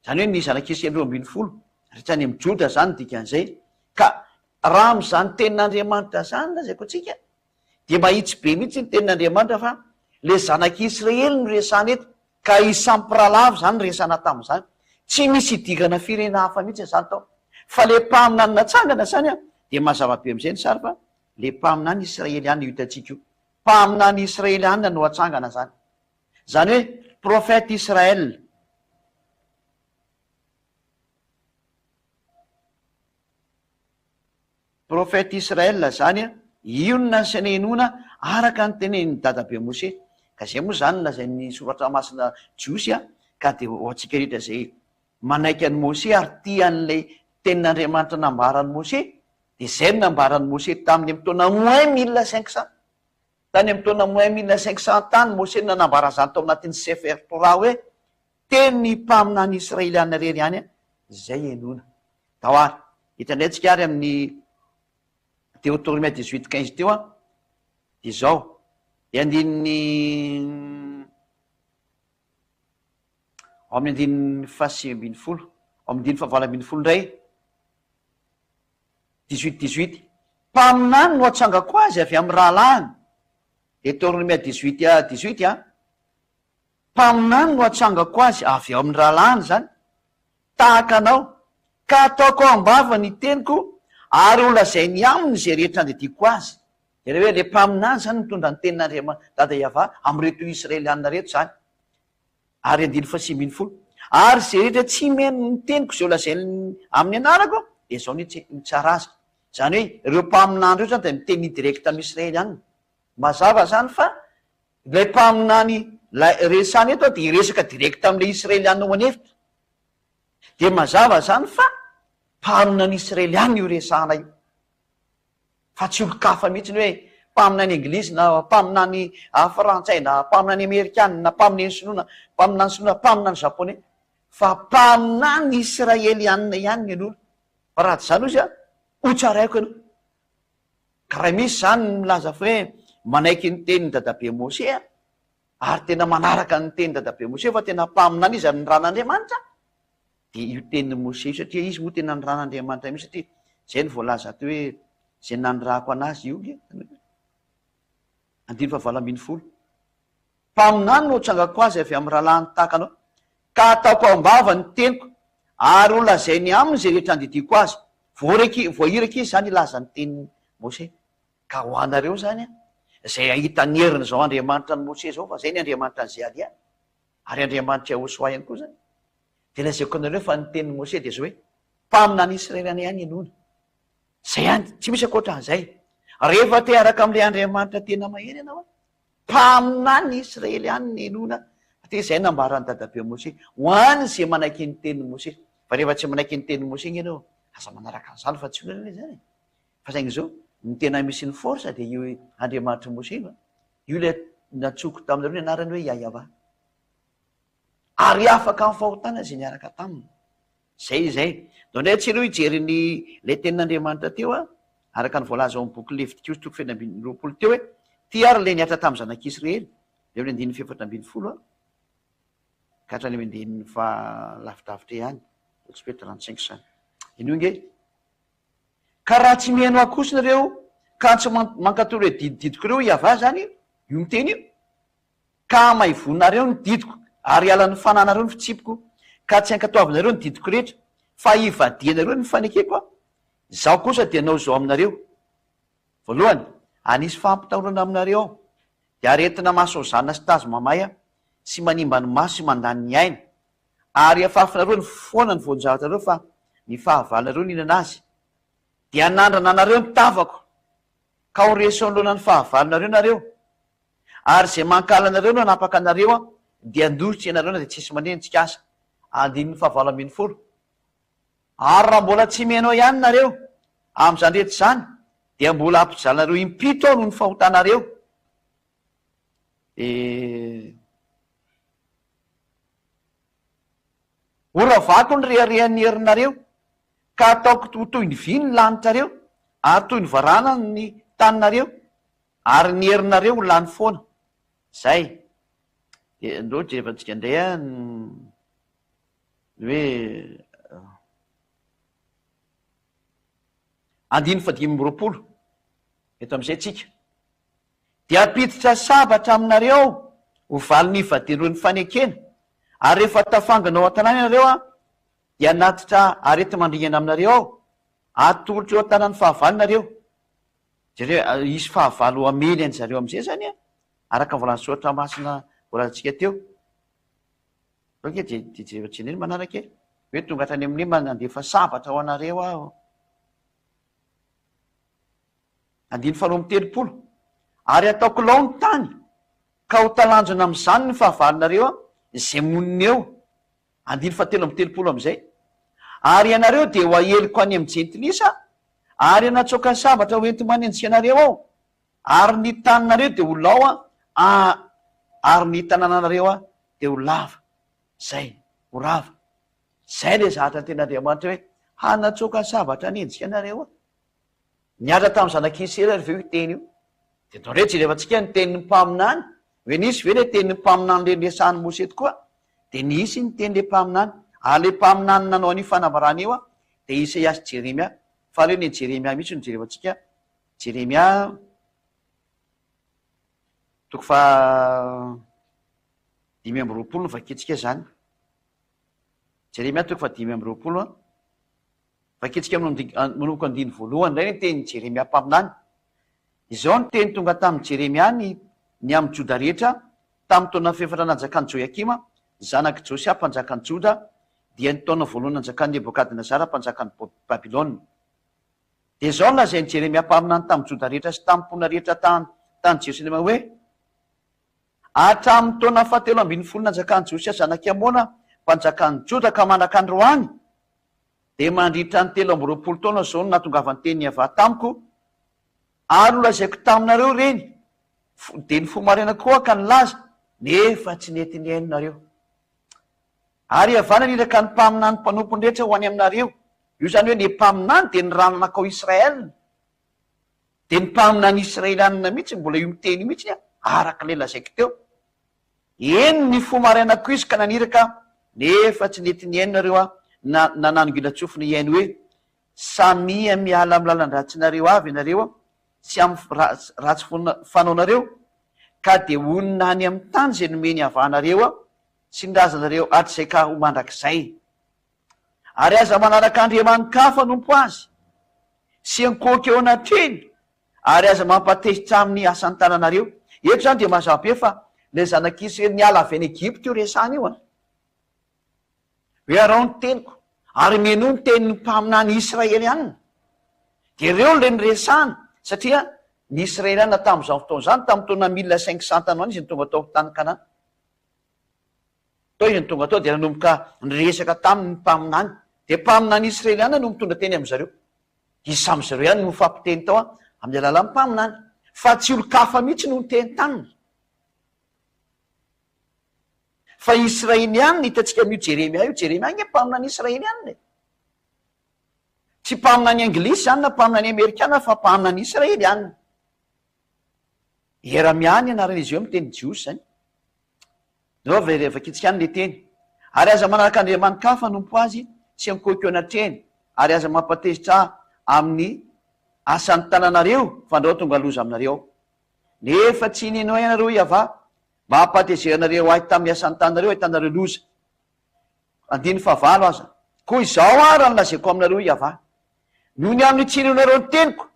Izany hoe ny zanak'Israely 12, rehetra any amin'i Joda izany ny dikan'izay. Ka raha amin'izany tenin'Andriamanitra izany lazaiko antsika, Dia mahitsy be mihitsy ny tenin'Andriamanitra fa le zanak'Israely no resahana eto, ka izy samy mpirahalavy izany resahana tamin'izany. Tsy misy idirana firenena hafa mihitsy izany tao. Fa le mpaminany natsangana izany an, dia mazava be amin'izay ny sary fa le mpaminany Israeliana io hitantsika io. Mpaminany Israeliana no atsangana izany. Izany hoe prophète Israël. Prophète Israël zany a, io no nasaina henoina araka ny tenenin'i dadabe Moshe, ka zay moa zany no lazain'ny soratra masina jiosy a, ka dia ho antsika rehetra zay manaiky an'i Moshe ary tia an'ilay tenin'Andriamanitra nambaran'i Moshe, dia zay no nambaran'i Moshe tamin'ny amin'ny taona moins 1500, tany amin'ny taona moins 1500 tany Moshe no nanambara an'izany tao anatin'ny Sefer Torah hoe, tenin'ny mpaminany israeliana irery ihany zay henoina. Tao ary. Hita indray tsika ary amin'ny Deotoromia 18 15 teo an, dia izao, dia andininy ao amin'ny andininy faha-19, ao amin'ny andininy faha-18 indray, 18 18, mpaminany no atsangako azy avy amin'ny rahalahiny, Deotoromia 18 18 an, mpaminany no atsangako azy avy ao amin'ny rahalahiny izany, tahaka anao, ka hataoko ao am-bava ny teniko, ary holazainy aminy izay rehetra andidiako azy. Jereo hoe ilay mpaminany izany mitondra ny tenin'Andriamanitra, Dada Yavah, amin'ireto Israelianina ireto izany. Ary andininy fahasivy ambin'ny folo. Ary izay rehetra tsy mihaino ny teniko izay holazainy amin'ny anarako, dia izao no hitsara azy. Izany hoe ireo mpaminany ireo izany dia miteny direct amin'ny Israely any. Mazava izany fa ilay mpaminany ilay resahana eto dia hiresaka direct amin'ilay Israeliana ao an'efitra. Dia mazava izany fa mpaminany Israeliana io resahana io. Fa tsy olon-kafa mihitsy ny hoe mpaminany anglisy na mpaminany frantsay na mpaminany amerikana na mpaminany sinoa na mpaminany sinoa na mpaminany japonais fa mpaminany israelianina ihany ny an'olo. Fa raha tsy izany ozy a, ho tsaraiko ianao. Ka raha misy izany ny milaza fa hoe manaiky ny tenin'i dadabe Mose a, ary tena manaraka ny tenin'i dadabe Mose fa tena mpaminany izy ary niran'Andriamanitra, dia io tenin'i Mose io satria izy moa tena niran'Andriamanitra mihitsy satria izay no voalaza teo hoe izay nanirahako an'azy io nge. Andininy fahavalo ambinifolo. Mpaminany no hotsangako azy avy amin'ny rahalahiny tahaka anao, ka hataoko am-bava ny teniko, ary holazainy aminy izay rehetra andidiako azy. Voaraiky, voahiraka izy izany hilaza ny tenin'i Mose. Ka ho anareo izany, izay hahita ny herin'izao Andriamanitra an'i Mose izao, fa izay ny Andriamanitra an'i Zehalia, ary Andriamanitr'i Yahosoa ihany koa izany, dia lazaiko anareo fa ny tenin'i Mose dia izao hoe, Mpaminany Israeliana ihany henoina. Izay ihany, tsy misy ankoatra an'izay. Rehefa te hiaraka amin'ilay Andriamanitra tena mahery ianao, Mpaminany Israely ihany ny henoina fa izay nambaran'i dadabe Mose ho any izay manaiky ny tenin'i Mose fa rehefa tsy manaiky ny tenin'i Mose nge ianao aza manaraka an'izany fa tsy olana anie izany e! Fa saingy izao ny tena misy ny force dia io Andriamanitr'i Mose io an! Io ilay nantsoiko taminareo ny anarany hoe Yahyawa ary afaka amin'ny fahotana izay niaraka taminy. Zay izay. Ndao indray atsy aloha hijery ny ilay tenin'Andriamanitra teo a, araka ny voalaza ao amin'ny boky Levitikosy toko fahenina ambin'ny 20 teo hoe, Ty ary ilay nihatra tamin'ny zanak'Israely, eo amin'ny andininy fahefatra 14 a, ka hatrany amin'ny andininy faha lavidavitra ihany, tsy hoe 35 izany. Henoy ange. Ka raha tsy mihaino ahy kosa nareo, ka tsy mankatò ireo didididiko ireo, Iavah izany io miteny io, Ka hamaivonareo ny didiko, ary hialan'ny fananareo ny fitsipiko, ka tsy hankatoavinareo ny didiko rehetra, fa hivadihanareo ny fanekeko Aho. Izaho kosa dia hanao izao aminareo, Voalohany, hanisy fampitahorana aminareo Aho, dia aretina mahasaozana sy tazo mamay Aho, sy manimba ny maso sy mandany ny aina, ary hafafinareo ny foana ny voan-javatrareo fa ny fahavalonareo nihinana azy. Dia hanandrana anareo ny tavako, ka ho resy eo anoloana ny fahavalonareo nareo, Ary izay mankahala anareo no hanapaka anareo an, dia handositra ianareo na dia tsisy manenjika aza. Andininy fahavalo 18. Ary raha mbola tsy mihaino ahy ihany nareo, amin'izany rehetra izany, dia mbola hampijalinareo impito aho noho ny fahotanareo. Dia horavako ny reharehan'ny herinareo, ka hataoko ho toy ny vy ny lanitrareo, ary toy ny varahana ny taninareo. Ary ny herinareo ho lany foana. Zay. Dia ndao jerevantsika indray an ny hoe andininy fahadimy 25. Eto amin'izay tsika. Dia hampiditra sabatra aminareo aho ho valin'ny hivadian'ireo ny fanekena. Ary rehefa tafangona ao an-tanàna ianareo an, dia hanatitra areti-mandringana aminareo aho. Atolotro eo an-tanan'ny fahavalo nareo. Jereo, hisy fahavalo hamely an-dry zareo amin'izay izany an, araka ny voalazan'ny soratra masina voalazantsika teo. Zao ange dia dia jereo jereo ny manaraka e. Hoe tonga hatrany amin'ny hoe mandefa sabatra ho anareo aho. Andininy faharoa 32. Ary hataoko lao ny tany, ka ho talanjona amin'izany ny fahavalonareo izay monina eo. Andininy fahatelo 33 amin'izay, Ary ianareo dia ho aheliko any amin'ny jentilisa, ary hanatsoaka ny sabatra ho enti-manenjika anareo aho, ary ny taninareo dia ho lao a, ary ny tanànanareo dia ho lava. Izay, ho rava. Izay ilay zahatra ny tenin'Andriamanitra hoe, Hanatsoaka ny sabatra hanenjika anareo aho. Niala tamin'ny zanak'i Israely ary ve io teny io? Dia atao indray jerevantsika ny tenin'ny mpaminany, hoe nisy ve ilay tenin'ny mpaminany ilay niresahan'i Mose tokoa? Dia nisy ny tenin'ilay mpaminany, ary ilay mpaminany nanao an'io fanambarana io dia Isaia sy Jeremia. Fa aleo ny an'i Jeremia mihitsy no jerevantsika, Jeremia toko faha 25 no vakintsika izany. Jeremia toko faha 25 an. Vakintsika manomboka andininy voalohany indray ny tenin'i Jeremia mpaminany. Izao ny teny tonga tamin'i Jeremia ny ny amin'i Joda rehetra tamin'ny taona fahefatra nanjakan'i Joiakima, zanak'i Josia mpanjakan'i Joda, dia ny taona voalohany nanjakan'i Nebokadnezara mpanjakan'i Babylona. Dia izao no lazain'i Jeremia mpaminany tamin'ny Joda rehetra sy tamin'ny mponina rehetra tany tany Jerosalema hoe, Hatramin'ny taona fahatelo ambin'ny folo nanjakan'i Josia zanak'i Amona mpanjakan'i Joda ka mandraka androany, dia mandritra ny 23 taona izao no nahatongavan'ny tenin'i Yavah tamiko, ary nolazaiko taminareo ireny, dia nifoha maraina koa aho ka nilaza, nefa tsy nety nihaino nareo. Ary Yavah naniraka ny mpaminany mpanompony rehetra ho any aminareo, io izany hoe ny mpaminany dia ny ranakao Israel, dia ny mpaminany Israelianina mihitsy, mbola io miteny io mihitsy araka ilay lazaiko teo. Eny, nifoha maraina koa izy ka naniraka aho, nefa tsy nety nihaino nareo aho, na nananongilan-tsofina hihaino hoe, Samia miala amin'ny lalan-dratsinareo avy ianareo sy amin'ny ratsy fanaonareo, ka dia honina any amin'ny tany izay nomeny havanareo aho sy ny razanareo hatrizay ka ho mandrakizay. Ary aza manaraka andriamani-kafa hanompo azy, sy ankohoka eo anatrehiny, ary aza mampatezitra amin'ny asan'ny tananareo. Eto izany dia mazava be fa ilay zanak'Israely niala avy any Egypta io resahana io an! Hoe araho ny teniko, ary menoa ny tenin'ny mpaminany israelianina. Dia ireo ilay niresahana, satria ny Israelianina tamin'izany fotoana izany, tamin'ny taona 1500 tany ho any izy no tonga tao tany Kanana. Tao izy no tonga tao dia nanomboka niresaka taminy ny mpaminany. Dia mpaminany israelianina no mitondra teny amin-dry zareo. Izy samy zareo ihany no mifampiteny tao amin'ny alalan'ny mpaminany. Fa tsy olon-kafa mihitsy no niteny taminy. Fa Israelianina hitantsika amin'io Jeremia io. Jeremia ange mpaminany Israelianina e. Tsy mpaminany anglisy izany na mpaminany amerikana fa mpaminany Israelianina. Ieramia ny anaran'izy io amin'ny teny jiosy izany. Ndao ve vakintsika any ilay teny. Ary aza manaraka andriamani-kafa hanompo azy sy ankohiko eo anatrehany, ary aza mampatezitra ahy amin'ny asan'ny tananareo, fandrao tonga loza aminareo aho. Nefa tsy nino ahy ianareo, Yavah, mba hampatezeranareo ahy tamin'ny asan'ny tananareo ahitanareo loza. Andininy fahavalo aza. Koa izao àry no lazaiko aminareo, Yavah, Noho ny amin'ny tsy inoanareo ny teniko,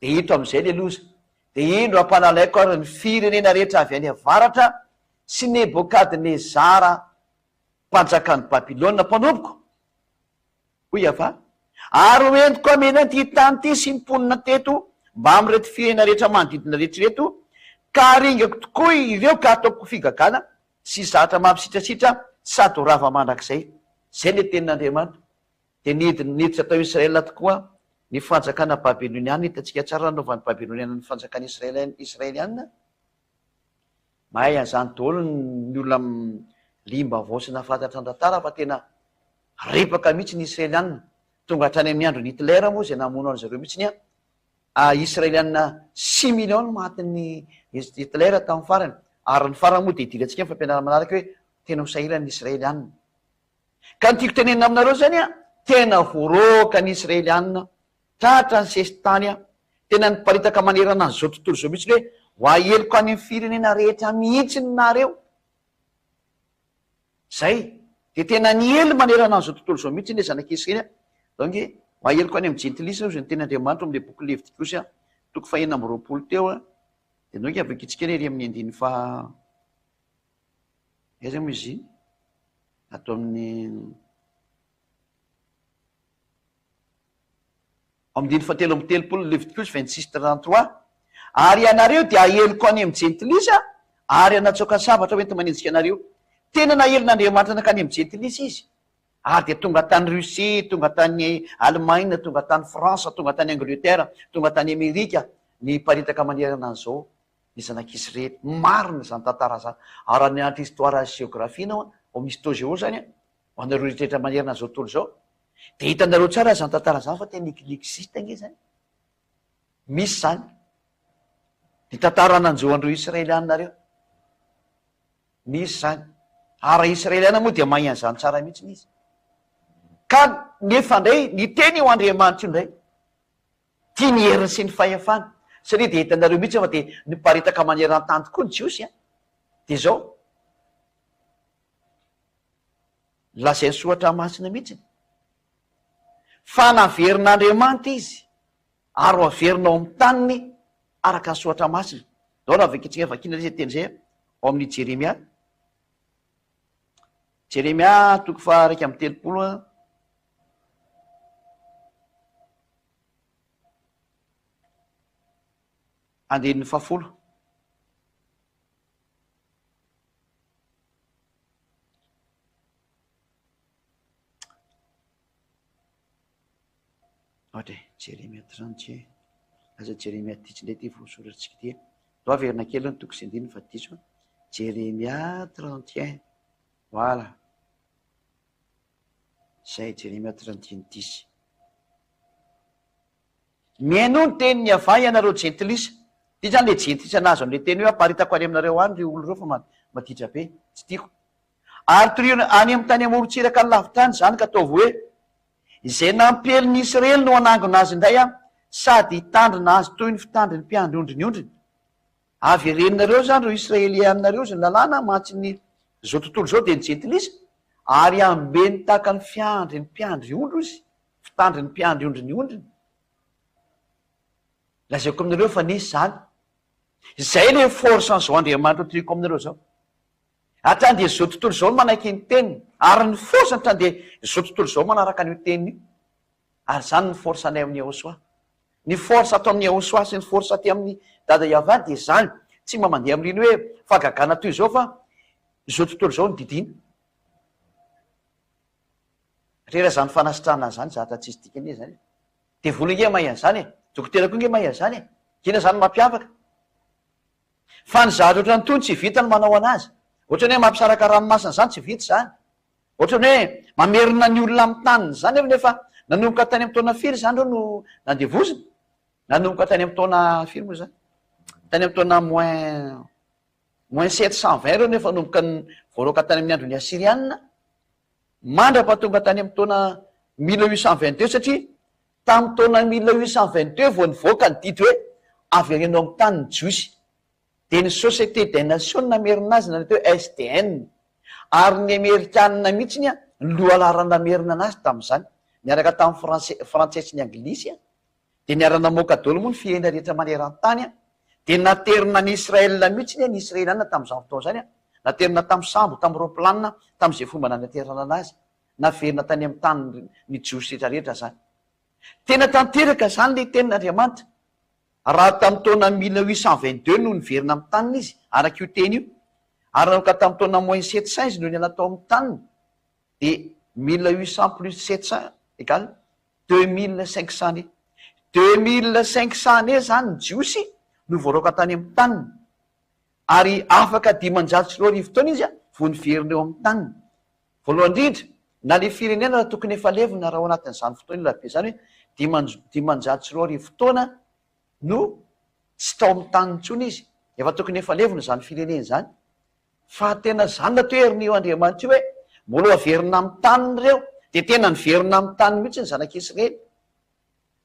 Dia ito amin'izay ilay loza. Dia indro hampanalaiko ary ny firenena rehetra avy any avaratra sy Nebokadnezara mpanjakan'i Babylona mpanompoko, hoy Yavah, ary ho entiko hamela an'ity tany ity sy ny mponina teto mbamin'ireto firenena rehetra manodidina rehetra ireto, ka haringako tokoa ireo ka hataoko figagana sy zatra mampisitrasitra sady ho rava mandrakizay. Izay ilay tenin'Andriamanitra. Dia nidina, niditra tao Israel tokoa ny fanjakana babyloniana, hitantsika tsara nanaovan'ny babyloniana ny fanjakana israel, israeliana, mahay an'izany daholo ny olona liam-baovao sy nahafantatra ny tantara fa tena ripaka mihitsy ny israeliana, tonga hatrany amin'ny andron'i Hitler moa izay namono an'izareo ireo mihitsy an, israeliana six millions no matin'i Hitler tamin'ny farany, ary ny farany moa dia hidirantsika amin'ny fampianarana manaraka hoe tena ho sahirana ny israeliana. Ka ny tiako tenenina aminareo zany an, tena voaroaka ny Israelianina, tratra ny sesitany an, tena niparitaka manerana an'izao tontolo izao mihitsy hoe ho aheloko any amin'ny firenena rehetra mihitsy nareo. Zay, dia tena niely manerana an'izao tontolo izao mihitsy ilay zanak'i Israely an. Donc, ho aheloko any amin'ny jentilisa hozy ny tenin'Andriamanitra ao amin'ilay boky Levitikosy an, toko fahenina amby 20 teo an, dia donc avakitsika anie ery amin'ny andininy faha. Aiza moa izy iny? Ato amin'ny Ao amin'ny andininy fahatelo amby 30 Levitikosy 26 33 Ary ianareo dia haheloka any amin'ny jentilisa ary hanatsoaka sabatra ho enti-manenjika anareo. Tena nahelin'Andriamanitra nankany amin'ny jentilisa izy. Ary dia tonga tany Russie, tonga tany Allemagne, tonga tany France, tonga tany Angleterre, tonga tany Amerika, niparitaka manerana an'izao ny zanak'Israely. Marina izany tantara izany. Ary raha nianatra histoire sy géographie ianao, ao amin'ny histo géo izany, ho anareo rehetra manerana an'izao tontolo izao, dia hitanareo tsara izany tantara izany fa tena existe ange izany. Misy izany. Ny tantara nanjo an'ireo Israelianina ireo. Misy izany. Ary raha Israeliana moa dia mahay an'izany tsara mihitsy izy. Ka nefa indray, niteny io Andriamanitra io indray. Tia ny heriny sy ny fahefany. Satria dia hitanareo mihitsy fa dia niparitaka maneran-tany tokoa ny Jiosy an! Dia izao, lazain'ny Soratra Masina mihitsy fa naverin'Andriamanitra izy ary ho averina ao amin'ny taniny araka ny Soratra Masina. Izao raha vakintsika, vakiana ilay teny izay ao amin'ny Jeremia. Jeremia toko faha 31 a. Andininy fahafolo. Ohatra e, Jeremia 30, lasa Jeremia diso indray ity voasoratsika ity. Ndao averina kely aloha ny toko sy andininy fa diso. Jeremia 31, voilà. Izay, Jeremia 31 diso. Mihainoa ny tenin'i Yavah ianareo jentilisa. Ity izany ilay jentilisa nahazo an'ilay teny hoe aparitako any aminareo any ireo olona ireo fa maditra be, tsy tiako. Ary torio any amin'ny tany amoron-tsiraka lavitra any izany ka ataovy hoe, Izay nampiely ny Israely no hanangona azy indray aho, sady hitandrina azy toy ny fitandrin'ny mpiandry ondry ny ondriny. Avereninareo izany ireo Israelianareo izay ny lalàna mantsy ny izao tontolo izao dia ny jentilisa, ary ambeny tahaka ny fiandrin'ny mpiandry ondry izy. Fitandrin'ny mpiandry ondry ny ondriny. Lazaiko aminareo fa nisy izany. Izay ilay force an'izao Andriamanitra toriko aminareo izao. Hatrany dia izao tontolo izao no manaiky ny teniny. Ary ny force hatrany dia izao tontolo izao manaraka an'io teniny io. Ary izany ny force anay amin'ny Yahoshuah. Ny force ato amin'ny Yahoshuah sy ny force aty amin'ny Dada Yavah dia izany. Tsy mba mandeha amin'ireny hoe fahagagana toy izao fa izao tontolo izao no didiana. Rera zany fanasitranana zany zatra tsisy dikany e zany e. Devoly ange mahay an'izany e. Dokotera koa ange mahay an'izany e. Inona zany mampiavaka? Fa ny zavatra ohatran'itony tsy vita ny manao anazy. Ohatran'ny hoe mampisaraka ranomasina zany tsy vita izany. Ohatran'ny hoe mamerina ny olona amin'ny taniny zany nefa nefa nanomboka tany amin'ny taona firy izany ireo no nandevozina? Nanomboka tany amin'ny taona firy moa izany? Tany amin'ny taona moins moins 720 ireo nefa nanomboka voaroaka tany amin'ny andron'ny Asyriana. Mandra-pahatonga tany amin'ny taona 1822, satria tamin'ny taona 1822 vao nivoaka ny didy hoe avereno amin'ny tany ny Jiosy. Dia ny Société des Nations no namerina azy na ny atao hoe SDN. Ary ny Amerikanina mihitsy no lohalaharana namerina anazy tamin'izany, niaraka tamin'ny Frantsay Frantsay sy ny Anglisy. Dia niara-namoaka daholo moa ny firenena rehetra maneran-tany an! Dia naterina any Israël mihitsy ny Israeliana tamin'izany fotoana izany an! Naterina tamin'ny sambo, tamin'ny roaplanina, tamin'izay fomba nanaterana anazy. Naverina tany amin'ny tanin'ny ny Jiosy rehetra rehetra izany. Tena tanteraka izany ilay tenin'Andriamanitra. Raha tamin'ny taona 1822 no niverina amin'ny taniny izy, araka io teny io, ary nanomboka tamin'ny taona moins 700 izy no niala tao amin'ny taniny, dia 1800 plus 700 égale 2500 années. 2500 années zany ny jiosy no voaroaka tany amin'ny taniny. Ary afaka 2500 taona izy vao niverina eo amin'ny taniny. Voalohany indrindra, na le firenena raha tokony efa levona raha ao anatin'izany fotoana ela be izany hoe 2500 taona no tsy tao amin'ny taniny intsony izy. Efa tokony efa levona izany firenena izany. Fa tena zany na toherina io Andriamanitra io hoe mbola ho averina amin'ny taniny ireo, dia tena niverina amin'ny taniny mihitsy ny zanak'Israely.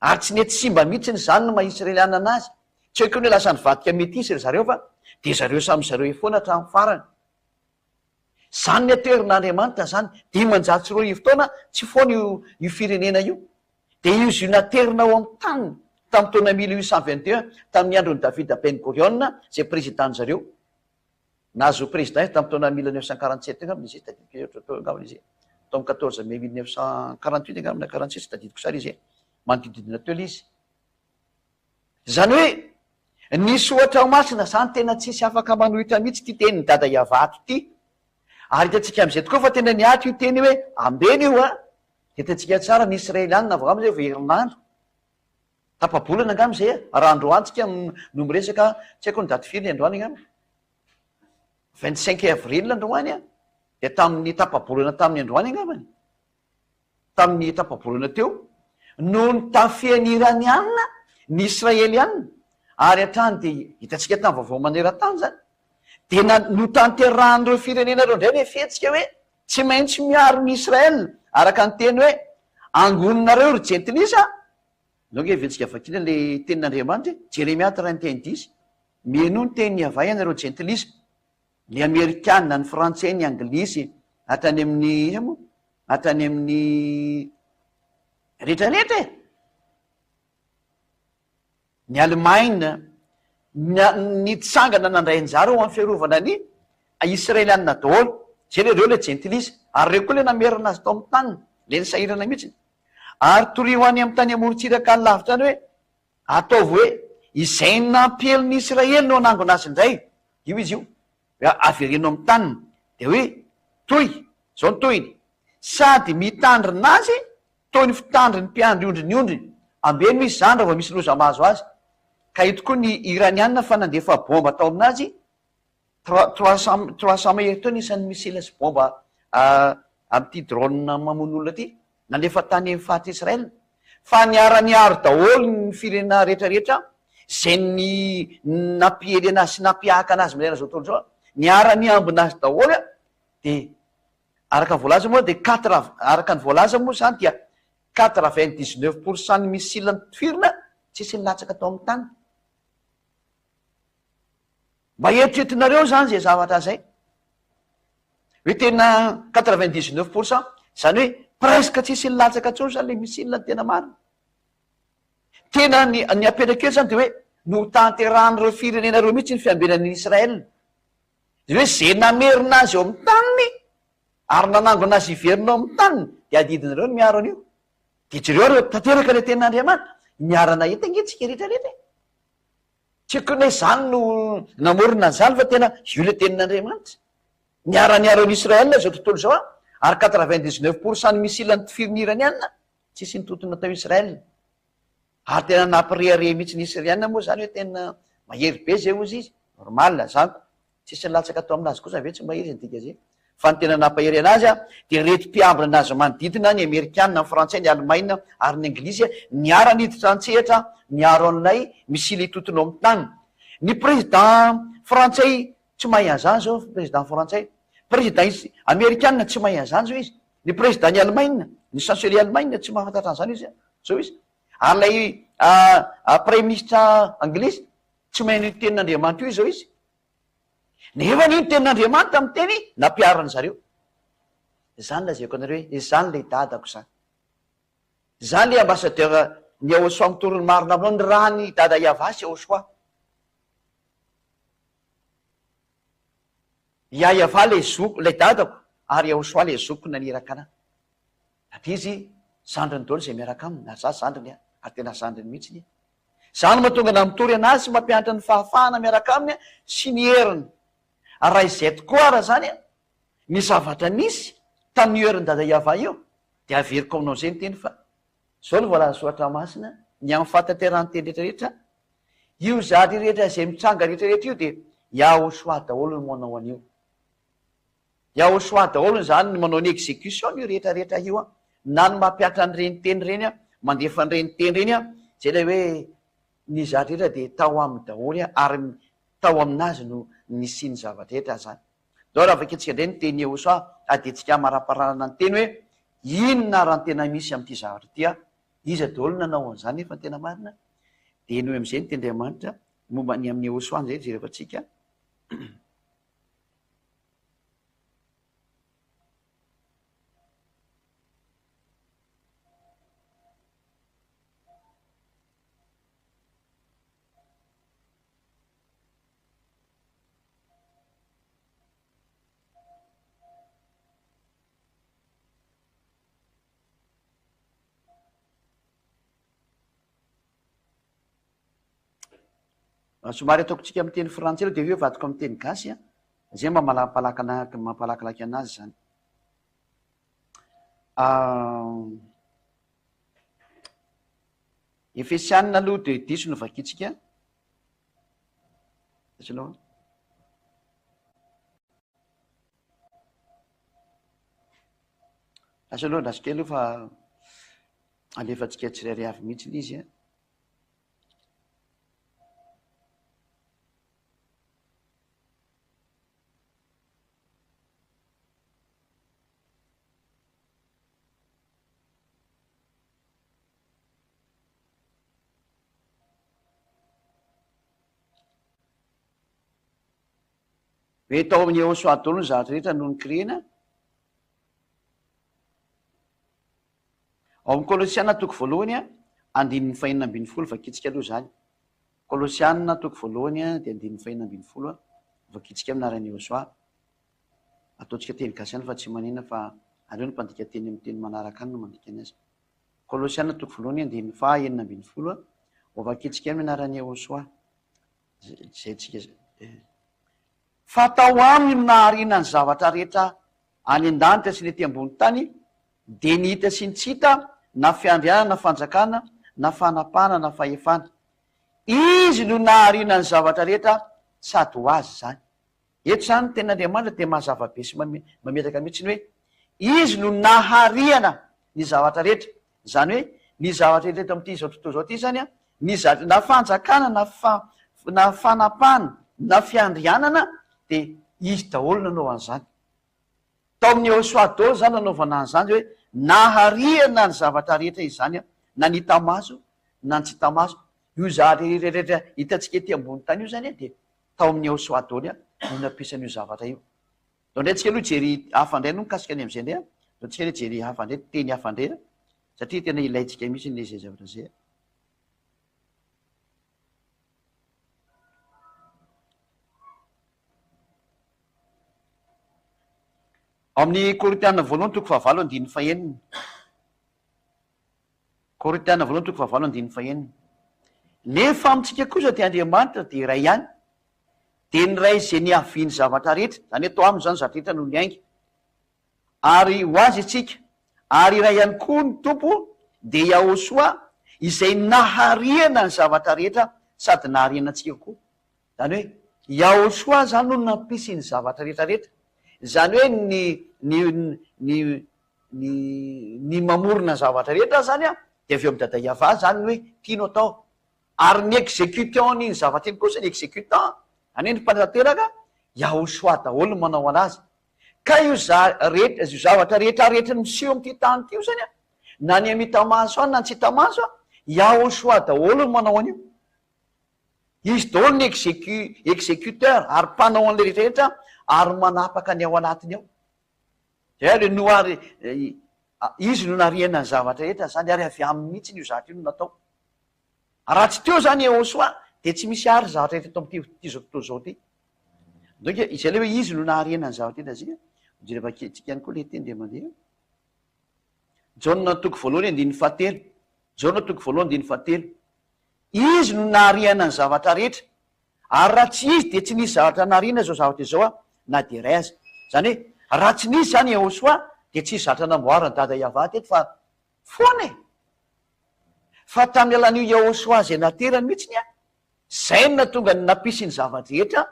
Ary tsy nety simba mihitsy ny izany no maha Israeliana anazy. Tsy haiko ny hoe lasa nivadika metisy ry zareo fa dia zareo samy zareo foana hatramin'ny farany. Zany ny atoherin'Andriamanitra zany. 2500 taona tsy foana io io firenena io. Dia io izy io naterina ao amin'ny taniny tamin'ny taona 1821 tamin'ny andron'i David Ben Gurion izay président-ny zareo. Nahazo président izy tamin'ny taona 1947 angamba izy, tadidiko teo angamba izy, tamin'ny 14 mai 1948 angamba na 47 tsy tadidiko tsara izy, manodididina teo ilay izy. Izany hoe ny soratra masina izany tena tsisy afaka manohitra mihitsy ity tenin'i Dada Iavato ity. Ary hitantsika amin'izay tokoa fa tena nihatra io teny io hoe ambeno io an! Hitantsika tsara ny Israelianina vao angamba izay vao herinandro. Tapa-bolana angamba izay e! Raha androany tsika no miresaka, tsy haiko ny daty firy ny androany angamba, 25 avril androany an, dia tamin'ny tapa-bolana tamin'ny androany angambany, tamin'ny tapa-bolana teo, no nitafian'ny Iraniana ny Israeliana, ary hatrany dia hitantsika tamin'ny vaovao maneran-tany izany, dia notanterahan'ireo firenena ireo indray ilay fihetsika hoe tsy maintsy miaro ny Israel, araka ny teny hoe angoninareo ry jentilisa, Ndao ange heverintsika vakiana ilay tenin'Andriamanitra e, Jeremia 31 dix, Mihainoa ny tenin'i Yavah ianareo jentilisa, ny Amerikana, ny Frantsay, ny Anglisy, hatrany amin'ny iza moa? Hatrany amin'ny rehetra rehetra e! Ny Alemaina, nitsangana nandray anjara ho amin'ny fiarovana ny Israelianina daholo. Zay le reo le jentilisa. Ary reo koa le namerina azy tao amin'ny taniny, le nisahirana mihitsiny. Ary torio any amin'ny tany amorontsiraka any lavitra any hoe, Ataovy hoe, izay nampiely ny Israely no hanangona azy indray. Io izy io. Hoe avereno amin'ny taniny. Dia hoe, toy, izao ny tohiny, Sady mitandrina azy toy ny fitandrin'ny mpiandry ondry ny ondriny. Ambeno izy izany raha vao misy loza mahazo azy. Ka ito koa ny Iraniana fa nandefa bomba tao aminazy, trois 300 mahery teo ny isan'ny missile sy bomba amin'ity drone mamono olona ity, nalefa tany amin'ny faritra Israël. Fa niara-niaro daholo ny firenena rehetra rehetra izay ny nampiely anazy sy nampiahaka anazy manerana izao tontolo izao, niara-niambina azy daholo dia Araka ny voalaza moa dia quatre araka ny voalaza moa izany dia 99% ny missile notifirina tsisy nilatsaka tao amin'ny tany. Mba eritreretinareo izany izay zavatra izay. Hoe tena 99% izany hoe presque tsisy nilatsaka intsony izany ilay missile ny tena marina. Tena ny ny apetraka eto izany dia hoe notanterahan'ireo firenena ireo mihitsy ny fiambenan'i Israël. Izany hoe izay namerina azy eo amin'ny taniny ary nanangona azy hiverina ao amin'ny taniny dia adidinareo ny miaro an'io. Dia jereo ary hoe tanteraka ilay tenin'Andriamanitra. Miara-nahita ange tsika rehetra rehetra e. Tsy haiko hoe izany no namorona an'izany fa tena io ilay tenin'Andriamanitra. Niara-niaro an'i Israël izao tontolo izao ary 99 pour cent ny missile notifirin'ny Iraniana tsisy nitontona tao Israël. Ary tena nampirehareha mihitsy ny Syriana moa zany hoe tena mahery be zay ozy izy, normal zany ko, tsisy nilatsaka tao aminazy kosa ve tsy mahery izy ny dika zay, fa ny tena nampahery anazy an dia ireto mpiambina anazy manodidina, ny amerikana, ny frantsay, ny alemaina ary ny anglisy niara niditra antsehatra niaro an'ilay missile hitotona ao amin'ny tany. Ny président frantsay tsy mahay an'izany zao président frantsay, président amerikana tsy mahay an'izany zao izy, ny président ny alemaina, ny chancelier alemaina tsy mahafantatra an'izany izy zao izy. Ary ilay praiminisitra anglisy tsy mahay an'io tenin'Andriamanitra io izao izy. Nefa anie ny tenin'Andriamanitra miteny nampiharin'ny zareo. Izany lazaiko anareo hoe izany ilay dadako izany. Izany ilay ambassadeur ny Yahosoa mitory ny marina aminao, ny ràn'i dada Yavah sy Yahosoa. Yavah ilay zoko, ilay dadako ary Yahosoa ilay zokiko naniraka anah. Satria izy zandriny daholo izay miaraka aminy, ary za zandriny an, ary tena zandriny mihitsy anie. Izany no mahatonga anah mitory anazy sy mampianatra ny fahafahana miaraka aminy sy ny heriny. Ary raha izay tokoa ara izany an, ny zavatra nisy tamin'io herin'i Dada Yavah io, dia averiko aminao izay ny teny fa izao no voalaza soratra masina, ny amin'ny fahatanterahan'ny teny rehetra rehetra, io zavatra rehetra izay mitranga rehetra rehetra io dia Yahoshuah daholo no manao an'io. Yahoshua daholo izany ny manao ny execution io rehetra rehetra io an, na ny mampiatra an'ireny teny ireny an, mandefa an'ireny teny ireny an, izay ilay hoe ny zavatra rehetra dia tao aminy daholo an, ary tao aminazy no nisian'ny zavatra rehetra izany. Ndao raha vakintsika indray ny tenin'i Yahoshuah ary dia tsika hamarapararana ny teny hoe inona ary ny tena misy amin'ity zavatra ity an, iza daholo no nanao an'izany nefa ny tena marina dia henoy amin'izay ny tenin'Andriamanitra momba ny amin'i Yahoshuah izay jerevantsika. Somary ataoko tsika amin'ny teny frantsay aloha dia avy eo avadiko amin'ny teny gasy an, zay mba mampalakilaky anazy zany. Efesianina aloha dia diso no vakintsika. Lasa aloha andraso kely aloha fa alefantsika tsirairay avy mihitsy ilay izy an. Hoe tao amin'i Yehosua daholo ny zavatra rehetra noho ny kirena. Ao amin'ny Kolosiana toko voalohany andininy fahenina ambinifolo, vakintsika aloha izany. Kolosiana toko voalohany dia andininy fahenina ambinifolo, vakintsika amin'ny anaran'i Yehosua. Ataontsika teny gasy ihany fa tsy maninona fa aleo ny mpandika teny amin'ny teny manaraka any no mandika ny azy. Kolosiana toko voalohany andininy faha 16 Ho vakintsika amin'ny anaran'i Yehosua izay tsika Fa tao aminy no nahariana ny zavatra rehetra any an-danitra sy ny ety ambony tany, dia ny hita sy ny tsy hita, na fiandrianana na fanjakana, na fanapahana na fahefana. Izy no nahariana ny zavatra rehetra sady ho Azy izany. Eto izany ny tenin'Andriamanitra dia mazava be sy mametraka mihitsy ny hoe Izy no nahariana ny zavatra rehetra. Izany hoe ny zavatra rehetra eto amin'ity izao tontolo izao ity izany an, ny zavatra na fanjakana na na fanapahana na fiandrianana dia Izy daholo nanao an'izany. Tao amin'ny Yehosua daholo izany nanaovana an'izany hoe nahariana ny zavatra rehetra izany an, na ny hita maso na ny tsy hita maso. Io zavatra rehetra rehetra hitantsika ety ambony tany io izany an dia tao amin'ny Yehosua daholo no nampiasana io zavatra io. Ndao indray tsika aloha hijery hafa indray aloha mikasika ny amin'izay indray an. Ndao tsika aloha hijery hafa indray, teny hafa indray an, satria tena ilaintsika mihitsy ilay izay zavatra izay an. Ao amin'ny Korintiana voalohany toko fahavalo andininy fahenina. Korintiana voalohany toko fahavalo andininy fahenina. Nefa amintsika kosa dia Andriamanitra dia iray ihany, dia ny Ray izay niavian'ny zavatra rehetra, izany hoe tao aminy izany ny zavatra rehetra no niainga, ary ho Azy isika, ary iray ihany koa ny Tompo, dia Yahoshua, izay nahariana ny zavatra rehetra sady nahariana antsika koa. Izany hoe Yahoshua izany no nampisy ny zavatra rehetra rehetra. Izany hoe ny ny ny ny ny mamorona ny zavatra rehetra zany an, dia avy eo amin'i Dada Yavah zany ny hoe ity no atao. Ary ny executant an'iny zavatra iny kosa, ny executant, zany hoe ny mpanatanteraka, Yahoshua daholo no manao anazy. Ka io za rehetra io zavatra rehetra rehetra miseho amin'ity tany ity io zany an, na ny amin'ny hita maso any na ny tsy hita maso an, Yahoshua daholo no manao an'io. Izy daholo ny execu executeur ary mpanao an'ilay rehetra rehetra ary manapaka ny ao anatiny ao. Zay ary no ary izy no nariana ny zavatra rehetra zany ary avy aminy mihitsy io zavatra io no natao. Raha tsy teo zany Yehosua dia tsy misy ary zavatra rehetra eto amin'ity ity zao tontolo izao ity. Donc izay ilay hoe izy no nahariana ny zavatra rehetra zay. Jerevantsika ihany koa ilay teny dia mandeha. Jaona toko voalohany andininy fahatelo. Jaona toko voalohany andininy fahatelo. Izy no nahariana ny zavatra rehetra, ary raha tsy Izy dia tsy nisy zavatra nahariana izao zavatra izao na dia iray aza. Izany hoe, raha tsy nisy izany Yehosua dia tsy nisy zavatra namboarin'i Dada Yavah teto fa foana e! Fa tamin'ny alalan'io Yehosua izay naterany mihitsy ny izay no nahatonga ny nampisy ny zava-drehetra,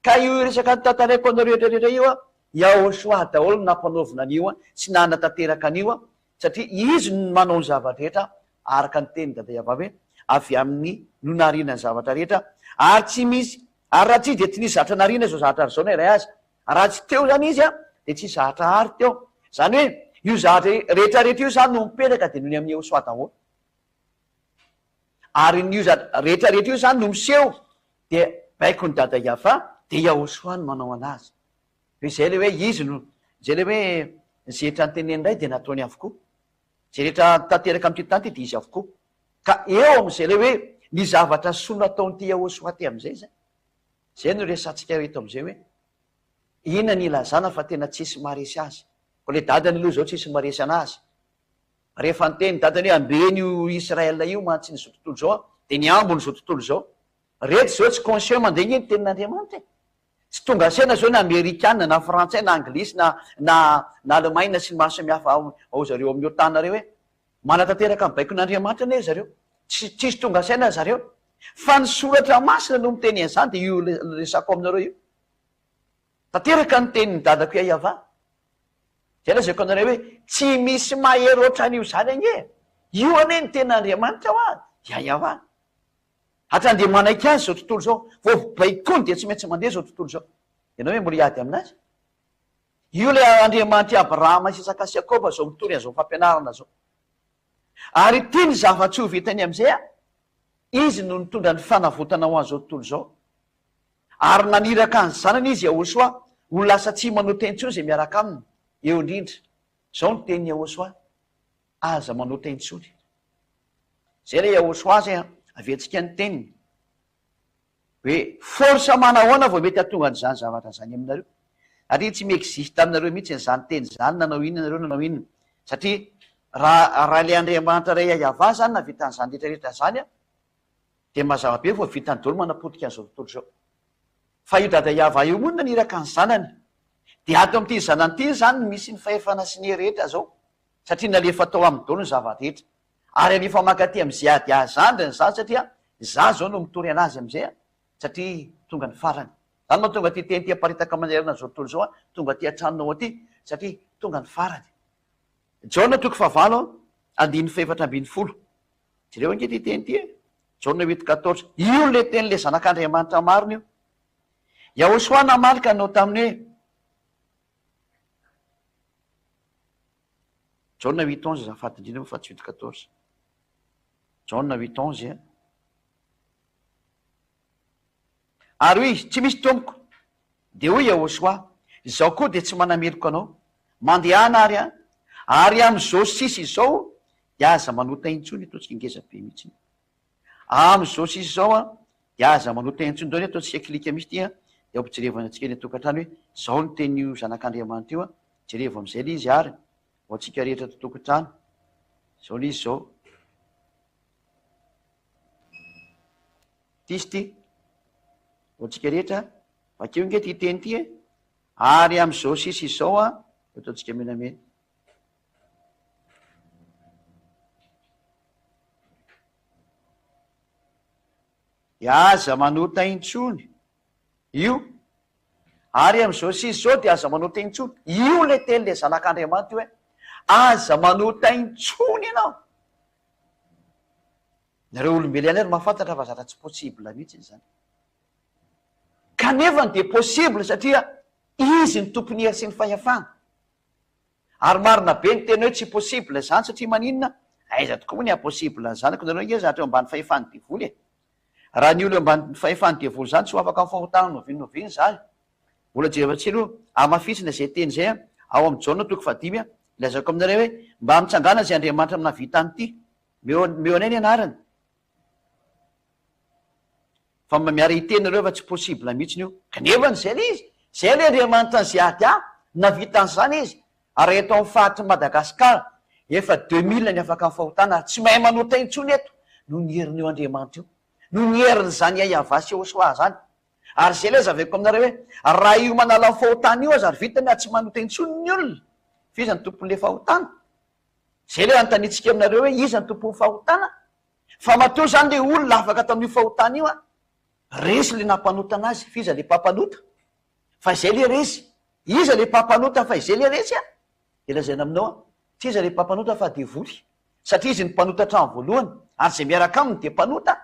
ka io resaka notantaraiko anareo rehetra rehetra io, Yahoshuah daholo no nampanaovina an'io sy nanatanteraka an'io, satria izy no manao ny zava-drehetra araka ny tenin'i Dada Yavah hoe avy aminy no nahariana ny zavatra rehetra, ary tsy misy, ary raha tsy izy dia tsy nisy zavatra nahariana izao zavatra ary izao na iray aza, raha tsy teo izany izy dia tsy hisy zavatra àry teo, izany hoe io zavatra rehetra rehetra io izany no mipetraka dia noho ny amin'i Yahoshuah daholo. Ary ny io zavatra rehetra rehetra io izany no miseho dia baikon'i Dada Yavah dia Yahoshuah no manao anazy. Hoe izay ilay hoe izy no, izay ilay hoe izay rehetra noteneniny Ray dia nataony avokoa. Izay rehetra tanteraka amin'ity tany ity dia izy avokoa. Ka eo amin'izay ilay hoe ny zavatra soa nataon'ity Yahoshuah ity amin'izay izany. Izay no resahantsika eto amin'izay hoe inona ny ilazana fa tena tsisy maharesy azy. Koa ilay dadany aloha izao tsisy maharesy anazy. Rehefa niteny dadany hoe ambeno io Israel io mantsy ny izao tontolo izao dia nihambo ny izao tontolo izao. Reto izao tsy conscient mandeha nge ny tenin'Andriamanitra e. Tsy tonga saina izao na amerikana na frantsay na anglisy na na na alemaina sy ny maro samihafa ao ao zareo amin'ny otan reo hoe manatanteraka ny baikon'Andriamanitra anie zareo. Tsy tsisy tonga saina zareo. Fa ny soratra masina no miteny an'izany dia io resako aminareo io. Tanteraka ny tenin'i dadako Yayava. Zay lazaiko anareo hoe tsy misy mahery ohatran'io izany anie e! Io anie ny tena Andriamanitra hoa, Yayava. Hatrany dia manaiky azy izao tontolo izao. Vao baikoiny dia tsy maintsy mandeha izao tontolo izao. Ianao ve mbola hiady aminazy? Io ilay Andriamanitr'i Abrahama sy Isaka sy Jakoba izao mitory an'izao fampianarana izao. Ary ity ny zava-tsoa vitany amin'izay a, Izy no nitondra ny fanavotana ho an'izao tontolo izao. Ary naniraka ny Zanany Izy, Yahoshuah, ho lasa tsy manota intsony izay miaraka Aminy. Eo indrindra. Izao ny tenin'i Yahoshuah, Aza manota intsony. Izay ilay Yahoshuah izay an, averintsika ny teniny. Hoe force manahoana vao mety hahatonga an'izany zavatra izany aminareo? Satria tsy mi-existe aminareo mihitsy an'izany teny izany nanao inona nareo nanao inona. Satria raha raha ilay Andriamanitra iray Yavah izany nahavita an'izany rehetra rehetra izany an, dia mazava be fa vitany daholo manapotika an'izao tontolo izao. Fa io Dada Yavah io moa no naniraka ny zanany. Dia ato amin'ity zanany ity izany no misy ny fahefana sy ny hery rehetra izao. Satria nalefa tao aminy daholo ny zava-drehetra. Ary alefa mankaty amin'i Ziadia zandriny izany satria izaho izao no mitory anazy amin'izay an, satria tonga ny farany. Izany mahatonga ity teny ity aparitaka manerana an'izao tontolo izao an, tonga aty an-tranonao aty, satria tonga ny farany. Jaona toko fahavalo andininy fahefatra 14. Jereo ange ity teny ity e. Jaona huit quatorze. Io ilay tenin'ilay Zanak'Andriamanitra marina io. Yahoshua namaly ka nanao taminy hoe, Jaona huit onze azafady indrindra moa fa tsy huit quatorze. Jaona huit onze a. Ary hoy izy, Tsy misy tompoko. Dia hoy Yahoshuah, Izaho koa dia tsy manameloka anao. Mandehana ary an! Ary amin'izao sisa izao dia aza manota intsony, ataontsika ngeza be mihitsy. Amin'izao sisa izao an, dia aza manota intsony. Ndao anie ataontsika clic mihitsy ity an, dia ampijerevana antsika eny an-tokantrano hoe izao no tenin'io zanak'Andriamanitra io an, jerevo amin'izay ilay izy ary, ho antsika rehetra ato an-tokantrano. Izao ilay izy izao. Ity izy ity. Ho antsika rehetra, vakio ange ity teny ity e. Ary amin'izao sisa izao an, ataontsika menamena. Dia aza manota intsony. Io. Ary amin'izao sisa izao dia aza manota intsony. Io ilay teny ilay zanak'Andriamanitra io hoe, aza manota intsony ianao. Nareo olombelo ihany ary mahafantatra fa zatra tsy possible mihitsy izany. Kanefa dia possible satria izy ny tompon'ny hery sy ny fahefana. Ary marina be ny teny hoe tsy possible izany satria maninona? Aiza tokoa moa ny haha-possible an'izany ko nareo ange zatra eo ambany fahefan'ny devoly e! Raha ny olo eo ambany fahefan'ny devoly izany tsy ho afaka amin'ny fahotana n'oviana n'oviana izany. Mbola jerevantsika aloha, hamafisina izay teny izay ao amin'ny Jaona toko fahadimy, Lazaiko aminareo hoe, mba mitsangàna izay Andriamanitra nahavita an'ity. Meo, meo anay ny anarany. Fa mba miara hiteny nareo fa tsy possible mihitsiny io. Kanefa izay ilay izy. Izay ilay Andriamanitra an'i Ziadia. Nahavita an'izany izy. Ary eto amin'ny faritr'i Madagascar, efa 2000 ny afaka amin'ny fahotana ary tsy mahay manota intsony eto noho ny herin'io Andriamanitra io. Noho ny herin'izany Yahweh sy Yehoshuah izany. Ary izay ilay hazavaiko aminareo hoe, raha io manala ny fahotana io aza ary vitany ary tsy manota intsony ny olona, fa iza no tompon'ilay fahotana? Izay ilay anontaniantsika aminareo hoe iza no tompon'ny fahotana? Fa matoa izany ilay olona afaka tamin'io fahotana io an, resy ilay nampanotana azy, fa iza ilay mpampanota? Fa izay ilay resy. Iza ilay mpampanota fa izay ilay resy an? Dia lazaina aminao an, tsy iza ilay mpampanota fa devoly. Satria izy no mpanota hatramin'ny voalohany, ary izay miaraka aminy dia mpanota.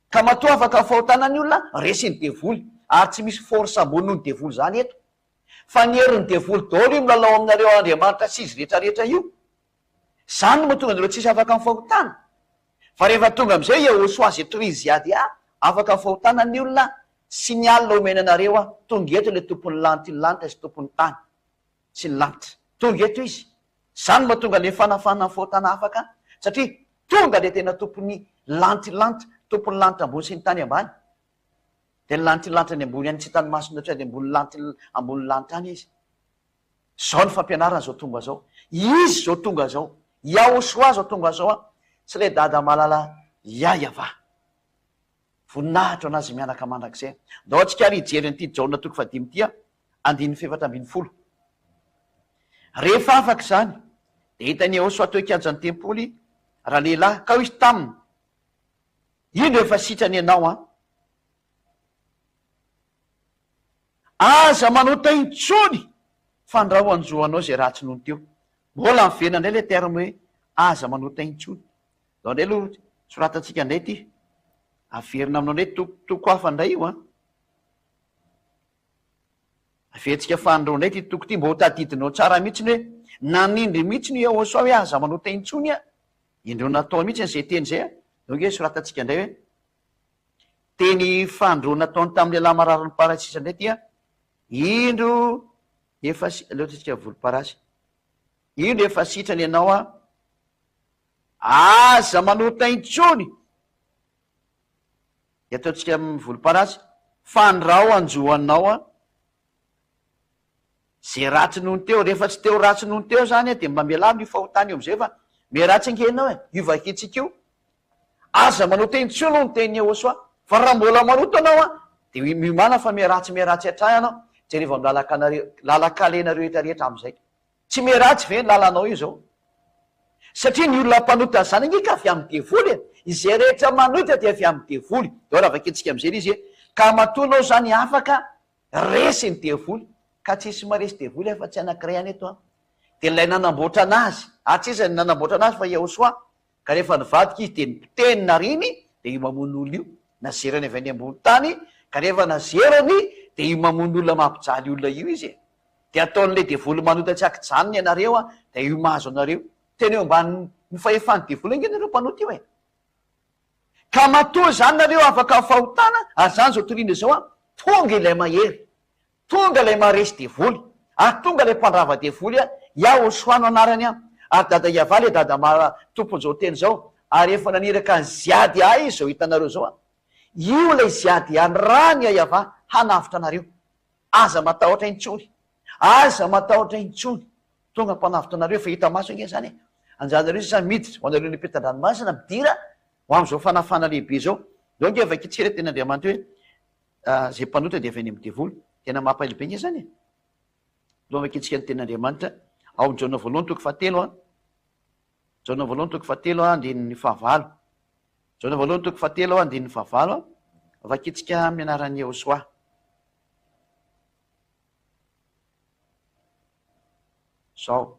Ka matoa afaka amin'ny fahotana ny olona, resin'ny devoly. Ary tsy misy force ambony noho ny devoly izany eto. Fa ny herin'ny devoly daholo io milalao aminareo Andriamanitra sy izy rehetra rehetra io. Izany no mahatonga anareo tsisy afaka amin'ny fahotana. Fa rehefa tonga amin'izay Yehosua izay tohizy Ziadia, afaka amin'ny fahotana ny olona sy ny alina omena anareo aho, tonga eto ilay tompon'ny lanity ny lanitra sy tompon'ny tany sy ny lanitra. Tonga eto izy. Izany no mahatonga ilay fanafahana ny fahotana afaka satria tonga ilay tena tompon'ny lanity lanitra, tompon'ny lanitra ambony sy ny tany ambany. Dia ny lanity lanitra any ambony any tsy hitan'ny masonao tsy any ambony lanity ambony lanitra any izy. Izao ny fampianarana izao tonga izao. Izy izao tonga izao. Yahoshua izao tonga izao an. Tsy ilay dada malala Yah-Yavah. Voninahitra ho an'azy mianaka mandrakizay. Ndao antsika ary hijery an'ity Jaona toko fahadimy ity an, andininy fahefatra 14. Rehefa afaka izany, dia hitan'i Yahoshuah teo an-kianjan'ny tempoly ralehilahy, ka hoy izy taminy, Indro efa sitrana ianao an! Aza manota intsony fandrao hanjo anao izay ratsy nony teo. Mbola miverina indray ilay terme hoe aza manota intsony. Zao indray aloha soratantsika indray ity. Averina aminao indray toko toko hafa indray io an. Averintsika fanindroa indray ity toko ity mba ho tadidinao tsara mihitsy hoe nanindry mihitsy ny Yehosua hoe aza manota intsony an. Indreo natao mihitsy izay teny izay an. Zao ange soratantsika indray hoe Teny fandroa nataony tamin'ny lehilahy mararin'ny parasy indray ity an! Indro efa si-, aleo ataontsika volomparasy. Indro efa sitrana ianao an! Aza manota intsony! Dia ataontsika amin'ny volomparasy, fandrao hanjo anao an! Ze ratsy noho ny teo, rehefa tsy teo ratsy noho ny teo zany dia mba mialà amin'io fahotana io amizay fa miharatsy ange ianao e, io vakintsika io. Aza manota intsony hoy ny tenin'i Yehosua, fa raha mbola manota anao an, dia miomàna fa miharatsy miharatsy hatrany ianao, jerevo amin'ny lalan-kanareo, lalan-kalenareo rehetra rehetra amin'izay. Tsy miharatsy ve ny lalanao io izao? Satria ny olona mpanota an'izany ange ka avy amin'ny devoly e! Izay rehetra manota dia avy amin'ny devoly. Dao raha vakintsika amin'izay ilay izy e, ka matoa anao izany afaka Resy ny devoly, ka tsisy maresy devoly afa tsy anakiray ihany eto an! Dia ilay nanamboatra anazy, ary tsy iza ny nanamboatra anazy fa Yahoshuah, ka rehefa nivadika izy dia nipotehiny nariny, dia io mamono olona io, nazerany avy any ambony tany, ka rehefa nazerany dia io mamono olona mampijaly olona io izy e! Dia ataon'ilay devoly manota tsy ankijanona ianareo an, dia io mahazo anareo. Tena eo ambanin'ny fahefan'ny devoly ange nareo mpanota io e! Ka matoa izany nareo afaka amin'ny fahotana, ary izany izao toriana izao an, tonga ilay mahery, tonga ilay maharesy devoly, ary tonga ilay mpandrava devoly an, Yahoshuah no anarany an, ary Dada Yavah ilay Dada maha tompon'izao teny izao, ary efa naniraka an'i Ziady ahy izy izao hitanareo izao an, io ilay Ziady anrany a Yavah hanavotra anareo, aza matahotra intsony, aza matahotra intsony. Tonga mpanavotra anareo efa hita maso ange izany e! Anjaranareo sisa ny miditra, ho anareo any ampitan-dranomasina, midira ho amin'izao fanafana lehibe izao. Ndao ange vakintsika ilay tenin'Andriamanitra hoe, Izay mpanota dia avy any amin'ny devoly. Tena mampahelo be ange izany e! Ndao vakintsika ny tenin'Andriamanitra ao amin'ny Jaona voalohany toko fahatelo an. Jaona voalohany toko fahatelo andininy fahavalo. Jaona voalohany toko fahatelo andininy fahavalo an. Vakintsika amin'ny anaran'i Yehosua. Izao.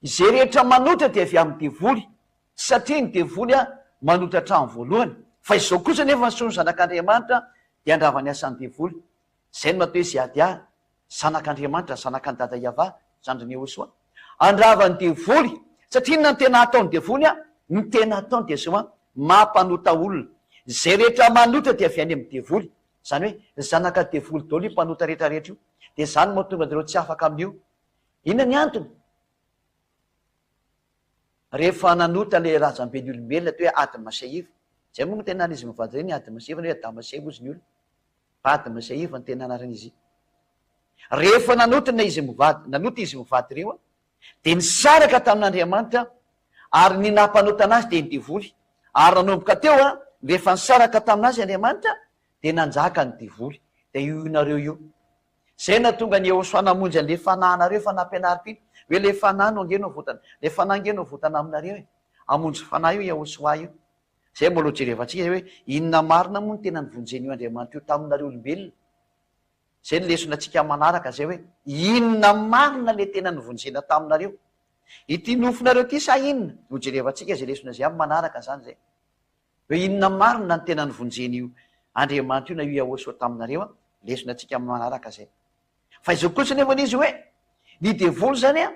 Izay rehetra manotra dia avy amin'ny devoly, satria ny devoly manotra hatramin'ny voalohany. Fa izao kosa anefa ny soa ny zanak'Andriamanitra dia handrava ny asan'ny devoly. Izay no atao hoe Ziadia, zanak'Andriamanitra, zanakan'i Dada Yavah, zandrin'i Yehosoa. Handrava ny devoly, satria inona no tena ataon'ny devoly? Ny tena ataony dia izao, mampanota olona. Izay rehetra manotra dia avy any amin'ny devoly. Izany hoe zanaka devoly daholo io mpanota rehetra rehetra io. Dia izany no mahatonga anareo tsy afaka amin'io. Inona ny antony? Rehefa nanota ilay razamben'ny olombelona atao hoe Adama sy Eva. Izay moa no tena anaran'izy mivady ireny, Adama sy Eva na hoe Adama sy Eva hozy ny olona. Fa Adama sy Eva no tena anaran'izy. Rehefa nanota na izy mivady, nanota izy mivady ireo, dia nisaraka tamin'Andriamanitra ary ny nampanotana azy dia ny devoly. Ary nanomboka teo, rehefa nisaraka tamin'azy Andriamanitra, dia nanjaka ny devoly. Dia io inareo io. Izay nahatonga an'i Yehosua namonjy an'ilay fanahinareo efa nampianariko iny, hoe ilay fanahy no ange no avotana, ilay fanahy ange no avotana aminareo e. Hamonjy fanahy io Yehosua io. Izay mbola ho jerevantsika hoe inona marina moa no tena nivonjen'io Andriamanitra io taminareo olombelona. Zay ny lesona tsika manaraka zay hoe inona marina le tena novonjena taminareo? Ity nofinareo ity sa inona? Ho jerevantsika zay lesona zay amin'ny manaraka zany zay. Hoe inona marina ny tena novonjen'io Andriamanitra io na io Yahosua taminareo an? Lesona tsika amin'ny manaraka zay. Fa izao kosa nefa ny izy hoe ny devoly zany an,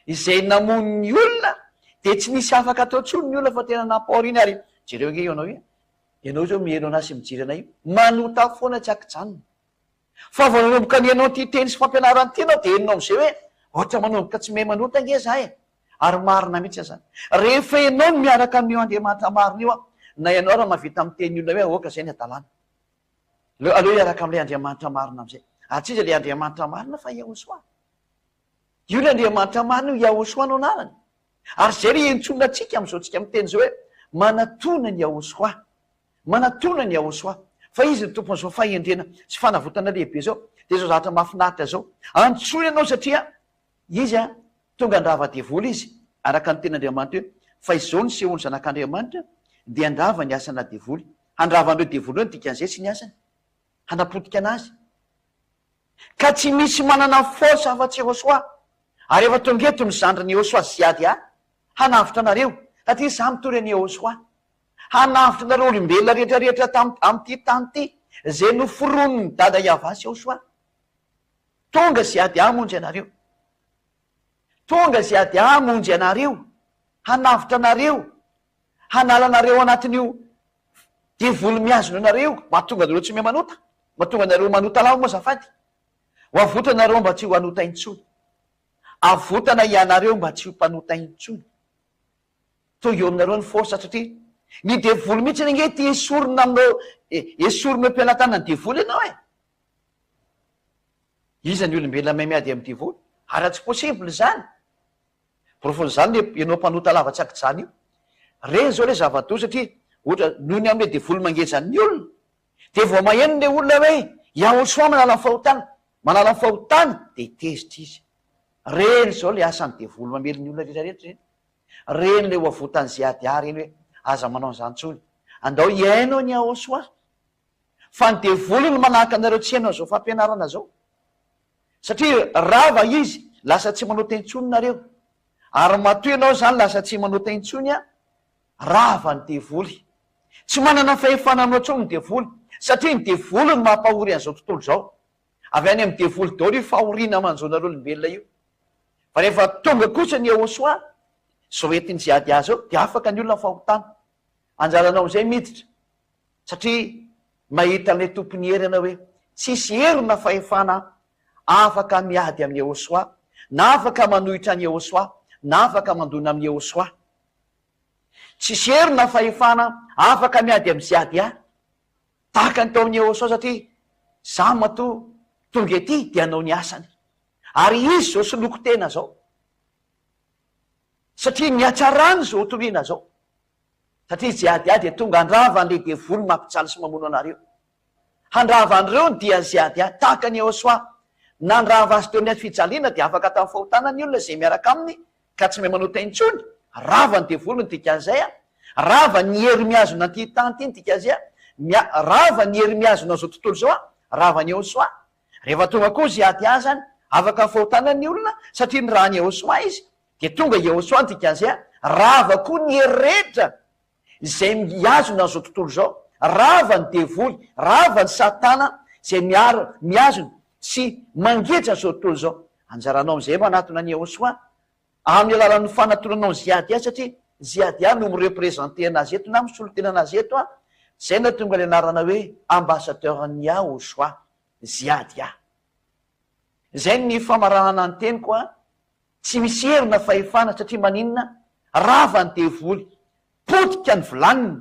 izay namono ny olona dia tsy nisy afaka atao tsony ny olona fa tena nampaoriny ary jereo ange io anao io. Ianao izao miheno anah sy mijery anay io, manota foana tsy ankijanona. Fa vao nanomboka nihaino an'ity teny sy fampianarana ity ianao dia henonao amin'izay hoe ohatra manomboka tsy mahay manota ange za e! Ary marina mihitsy azany. Rehefa ianao no miaraka amin'io Andriamanitra marina io an, na ianao ary mahavita miteny ny olona hoe aoka izay ny hadalana. Aleo aleo hiaraka amin'ilay Andriamanitra marina amin'izay. Ary tsy iza ilay Andriamanitra marina fa Yahoshuah. Io ilay Andriamanitra marina io, Yahoshuah no anarany. Ary izay ilay iantsoana antsika amin'izao tsika miteny izao hoe, manatona an'i Yahoshuah. Manatona an'i Yahoshuah. Fa Izy no tompon'izao fahendrena sy fanavotana lehibe izao. Dia izao zavatra mahafinaritra izao. Antsoina ianao satria Izy an, tonga handrava devoly Izy, araka ny tenin'Andriamanitra hoe, fa izao no sehon'ny Zanak'Andriamanitra, dia handrava ny asana devoly. Handrava an'ireo devoly ireo ny dikan'izay sy ny asany. Hanapotika an'azy. Ka tsy misy manana force afa-tsy Yehosua. Ary efa tonga eto ny zandrin'i Yehosua Ziady ahy hanavotra anareo, satria izaho mitory an'i Yehosua. Hanavotra anareo olombelona rehetra rehetra tam amin'ity tany ity, izay noforonin'i Dada Yavah sy Yehosua. Tonga Ziady ahy hamonjy anareo. Tonga Ziady ahy hamonjy anareo, hanavotra anareo, hanala anareo anatin'io devoly mihazona anareo io, mahatonga anareo tsy mahay manota, mahatonga anareo manota lava moa azafady. Ho avotana nareo mba tsy ho hanota intsony. Avotana ianareo mba tsy ho mpanota intsony. Tonga eo aminareo ny force satria ny devoly mihitsy ange ity esorina aminao, esorina eo am-pelatanan'ny devoly ianao e. Iza ny olombelona mahay miady amin'ny devoly? Ary raha tsy possible izany, porofon'izany le ianao mpanota lava tsy ankijano io. Reny izao le zava-doza satria ohatra noho ny amin'ilay devoly mangeja ny olona dia vao maheno le olona hoe Yahoshua manala ny fahotana, manala ny fahotana dia tezitra izy. Reny izao le asan'ny devoly mamely ny olona rehetra rehetra ireny. Reny le ho avotan'i Ziadia reny hoe aza manao an'izany intsony. Andao hihaino an'i Yahoshua. Fa ny devoly no manahaka anareo tsy hihaino an'izao fampianarana izao. Satria rava izy, lasa tsy manota intsony nareo. Ary matoa ianao izany lasa tsy manota intsony an, rava ny devoly. Tsy manana fahefana aminao intsony ny devoly, satria ny devoly no mampahory an'izao tontolo izao. Avy any amin'ny devoly daholo io fahoriana manjo anareo olombelona io. Fa rehefa tonga kosa ny Yehosua, izao entin'i Ziadia izao, dia afaka ny olona ny fahotana. Anjaranao amin'izay miditra. Satria mahita an'ilay Tompon'ny hery ianao hoe tsisy hery na fahefana afaka miady amin'i Yehosua, na afaka manohitra an'i Yehosua, na afaka mandona amin'i Yehosua. Tsisy hery na fahefana afaka miady amin'i Ziadia. Tahaka ny tao amin'i Yehosua satria za matoa tonga ety dia hanao ny asany. Ary izy izao soloiko tena izao. Satria ny hatsarany izao toriana izao. Satria Ziadia dia tonga handrava an'ilay devoly mampijaly sy mamono anareo. Handrava an'ireo ny dian'i Ziadia, tahaka an'i Yehosua. Nandrava azy teo amin'ny hazo fijaliana dia afaka tamin'ny fahotana ny olona izay miaraka aminy ka tsy mahay manota intsony. Rava ny devoly ny dikan'izay a. Rava ny hery mihazona an'ity tany ity ny dikan'izay a. Mia, rava ny hery mihazona an'izao tontolo izao a. Rava an'i Yehosua. Rehefa tonga koa Ziadia izany, afaka ny fahotana ny olona satria nirahan'i Yehosua izy. Dia tonga Yehosua ny dikan'izay a. Rava koa ny hery rehetra izay mihazona an'izao tontolo izao. Rava ny devoly, rava ny satana izay miaro, mihazona sy mangeja an'izao tontolo izao. Anjaranao amin'izay manatona an'i Yehosua amin'ny alalan'ny fanatonanao an'i Ziadia satria Ziadia no mi-representer anazy eto na misolo tena anazy eto a. Izay no nahatonga ilay anarana hoe ambassadeur n'i Yahosua, Ziadia. Izay ny famaranana ny teniko a. Tsy misy hery na fahefana satria maninona? Rava ny devoly, potika ny vilaniny,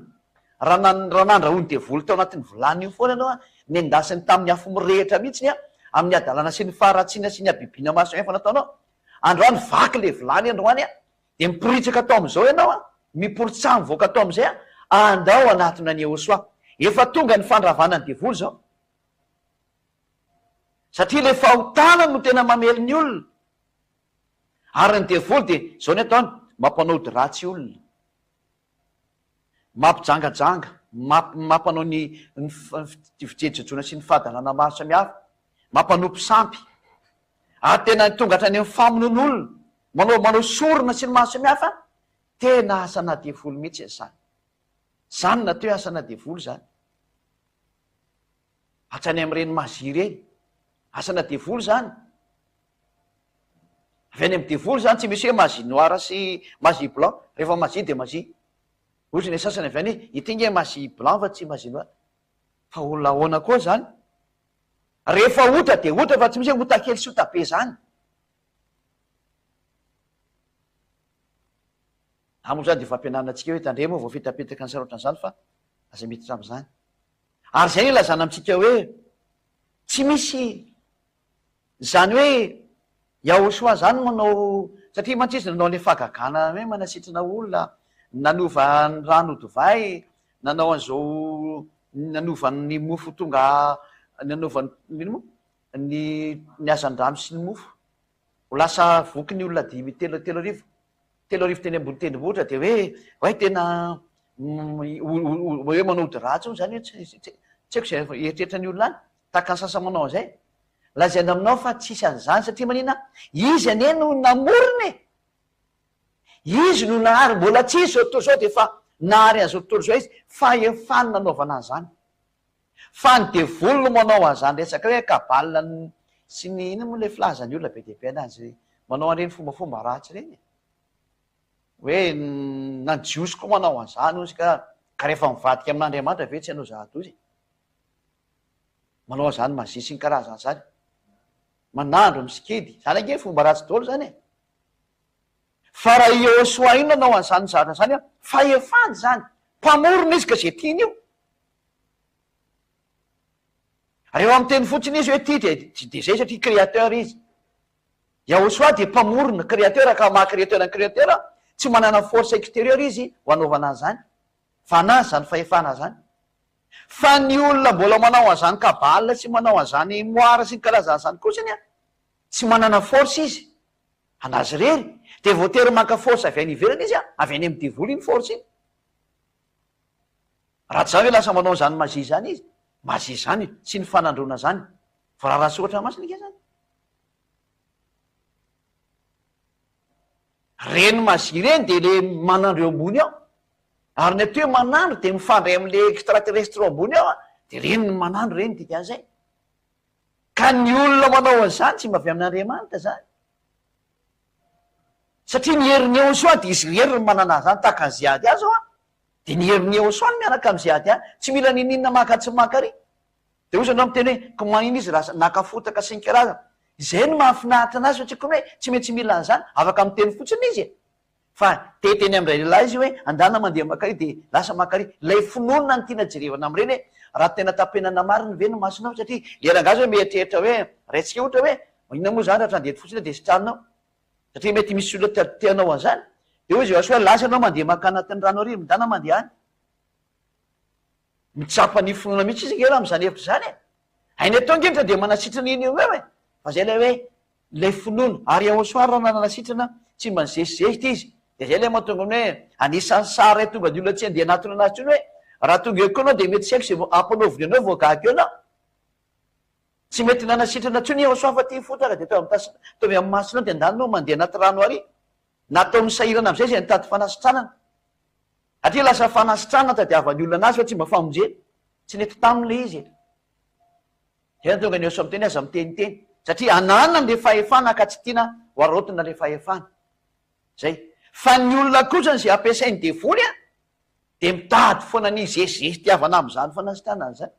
raha raha nandrahoin'ny devoly tao anatin'ny vilany io foana ianao an, nendasiny tamin'ny afo mirehitra mihitsiny an, amin'ny hadalana sy ny faharatsiana sy ny habibiana maro samihafa nataonao, androany vaky ilay vilany androany an, dia miporitsaka tao amin'izao ianao an, miporitsaha mivoaka tao amin'izay an, andao hanatona an'i Yehosua. Efa tonga ny fandravana ny devoly izao. Satria ilay fahotana no tena mamely ny olona. Ary ny devoly dia izao ny ataony, mampanao ody ratsy olona. Mampijangajanga, mampanao ny fijejojejoana sy ny fahadalana maro samihafa. Mampanompo sampy. Ary tena tonga hatrany amin'ny famonoan'olona. Manao manao sorona sy ny maro samihafa. Tena asana devoly mihitsy izany. Izany no atao hoe asana devoly izany. Hatrany amin'ireny magie ireny. Asana devoly izany. Avy any amin'ny devoly izany, tsy misy hoe magie noire sy magie blanc. Rehefa magie dia magie. Ohatra ny sasany avy any hoe ity nge magie blanc fa tsy magie noire. Fa olona ahoana koa izany? Rehefa ota dia ota fa tsy misy hoe ota kely sy ota be izany. Za moa izany dia fampianarana antsika hoe tandremo vao fitapitaka ny sarotra an'izany fa aza miditra amin'izany. Ary izay no ilazana amintsika hoe tsy misy izany hoe Yahoshua izany manao, satria mantsy izy nanao an'ilay fahagagana hoe manasitrana olona, nanova ny rano ho divay, nanao an'izao, nanova ny mofo ho tonga, nanova ny, inona moa? Ny ny hazandrano sy ny mofo ho lasa voky ny olona dimy telo 3000. 3000 teny ambony tendrombohitra dia hoe way tena hoe manao ody ratsy hono zany hoe tsy tsy haiko izay eritreritra ny olona any, tahaka ny sasany manao an'izay. Lazaina aminao fa tsisy an'izany satria manina? Izy anie no namorona e! Izy no nahary, mbola tsy izy izao tontolo izao dia efa nahary an'izao tontolo izao izy, fahefany nanaovana an'izany. Fa ny devoly no manao an'izany resaka hoe cabale sy ny inona moa ilay filazan'ny olona be dia be anazy manao an'ireny fombafomba ratsy ireny e. Hoe na ny jiosy koa manao an'izany hozy ka, ka rehefa mivadika amin'Andriamanitra ve tsy hanao zava-doza e. Manao an'izany magie sy ny karazan'izany. Manandro, misikidy, izany ange fomba ratsy daholo izany e. Fa raha i Yehosua io nanao an'izany zavatra izany an, fahefany izany, mpamorona izy ka izay tiany io. Rehefa miteny fotsiny izy hoe ity dia dia zay satria créateur izy. Yahoshuah dia mpamorona, créateur, ka maha créateur ny créateur, tsy manana force extérieure izy ho hanaovana an'izany. Fa anazy izany fahefana izany. Fa ny olona mbola manao an'izany kabale sy manao an'izany moara sy ny karazan'izany kosany an, tsy manana force izy. Anazy irery. Dia voatery maka force avy any ivelany izy an, avy any amin'ny devoly iny force iny. Raha tsy izany ve lasa manao an'izany magie izany izy? Magie izany sy ny fanandroana izany. Voarara soratra masina ange izany. Ireny magie ireny dia le manandro eo ambony ao. Ary ny atao hoe manandro dia mifandray amin'le extraterrestre eo ambony ao an, dia ireny ny manandro ireny dikan'izay. Ka ny olona manao an'izany tsy mba avy amin'Andriamanitra izany. Satria ny herin'i Yehosua dia izy irery no manana an'izany, tahaka an'i Ziadia zao an, dia ny herin'i Yehosua no miaraka amin'i Ziadia, tsy mila n'inon'inona maka tsy maka ary. Dia hoy ianao miteny hoe, ko maninona izy raha naka fotaka sy ny karazany. Izay no mahafinaritra anazy fa tsy akory hoe tsy maintsy mila an'izany, afaka miteny fotsiny izy e. Fa te hiteny amin'ilay lehilahy izy hoe andana mandeha makary dia lasa makary. Ilay finoana no tiana jerevana amin'ireny hoe raha tena tapenana marina ve ny masonao satria ilay rangahy zao mieritreritra hoe raintsika ohatra hoe inona moa izany raha trandeha eto fotsiny dia sitranina ao satria mety misy olona te hanao an'izany dia hoy izy hoe lasa ianao mandeha maka anatin'ny rano ary midana mandeha any. Mitsapa ny finoana mihitsy izy ange raha amin'izany hevitra izany e. Hainy atao ange ny dia manasitrana iny eo eo e. Fa izay ilay hoe ilay finoana. Ary Yahoshuah raha nanana sitrana tsy mba nizesizesitra izy. Dia izay ilay mahatonga ny hoe anisan'ny sary iray tonga ny olona tsy handeha hanatona anazy intsony hoe raha tonga eo koa ianao dia mety tsy haiko izay vao ampanaoviny anao vao gaga eo ianao. Tsy mety nanasitrana intsony Yahoshuah fa ity fotaka dia ataovy amin'ny masonao dia andany ianao mandeha anaty rano ary. Nataony sahirana amin'izay izay nitady fanasitranana. Satria lasa fanasitranana tadiavan'ny olona anazy fa tsy mba famonjena. Tsy nety taminy ilay izy e. Zay no tonga ny Yosua miteny aza miteniteny. Satria ananany ilay fahefana ka tsy tiana ho araraotina ilay fahefana. Zay. Fa ny olona kosa izay ampiasain'ny devoly an, dia mitady foana ny hizesizesitiavana amin'izany fanasitranana izany.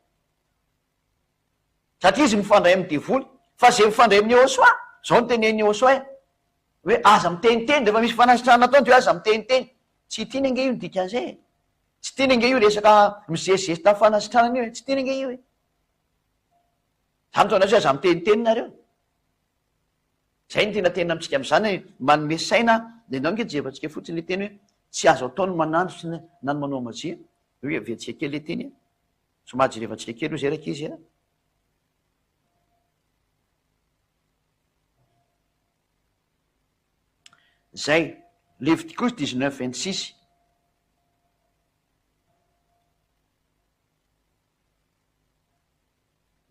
Satria izy mifandray amin'ny devoly. Fa izay mifandray amin'i Yehosua, izao no tenenin'i Yehosua e, hoe aza miteniteny, rehefa misy fanasitrahana ataony dia hoe aza miteniteny. Tsy tiany ange io ny dikan'izay e. Tsy tiany ange io resaka mizesizesy tamin'ny fanasitranana io e. Tsy tiany ange io e. Izany no ataonareo hoe aza miteniteny nareo. Izay no tiana tenina amintsika amin'izany hoe manome saina, dia ndao ange jerevantsika fotsiny ilay teny hoe tsy azo atao ny manandro sy ny na ny manao mazia. Io heveritsika kely ilay teny e. Somary jerevantsika kely io zay rankizy a. Zay. Levitikosy 19 26.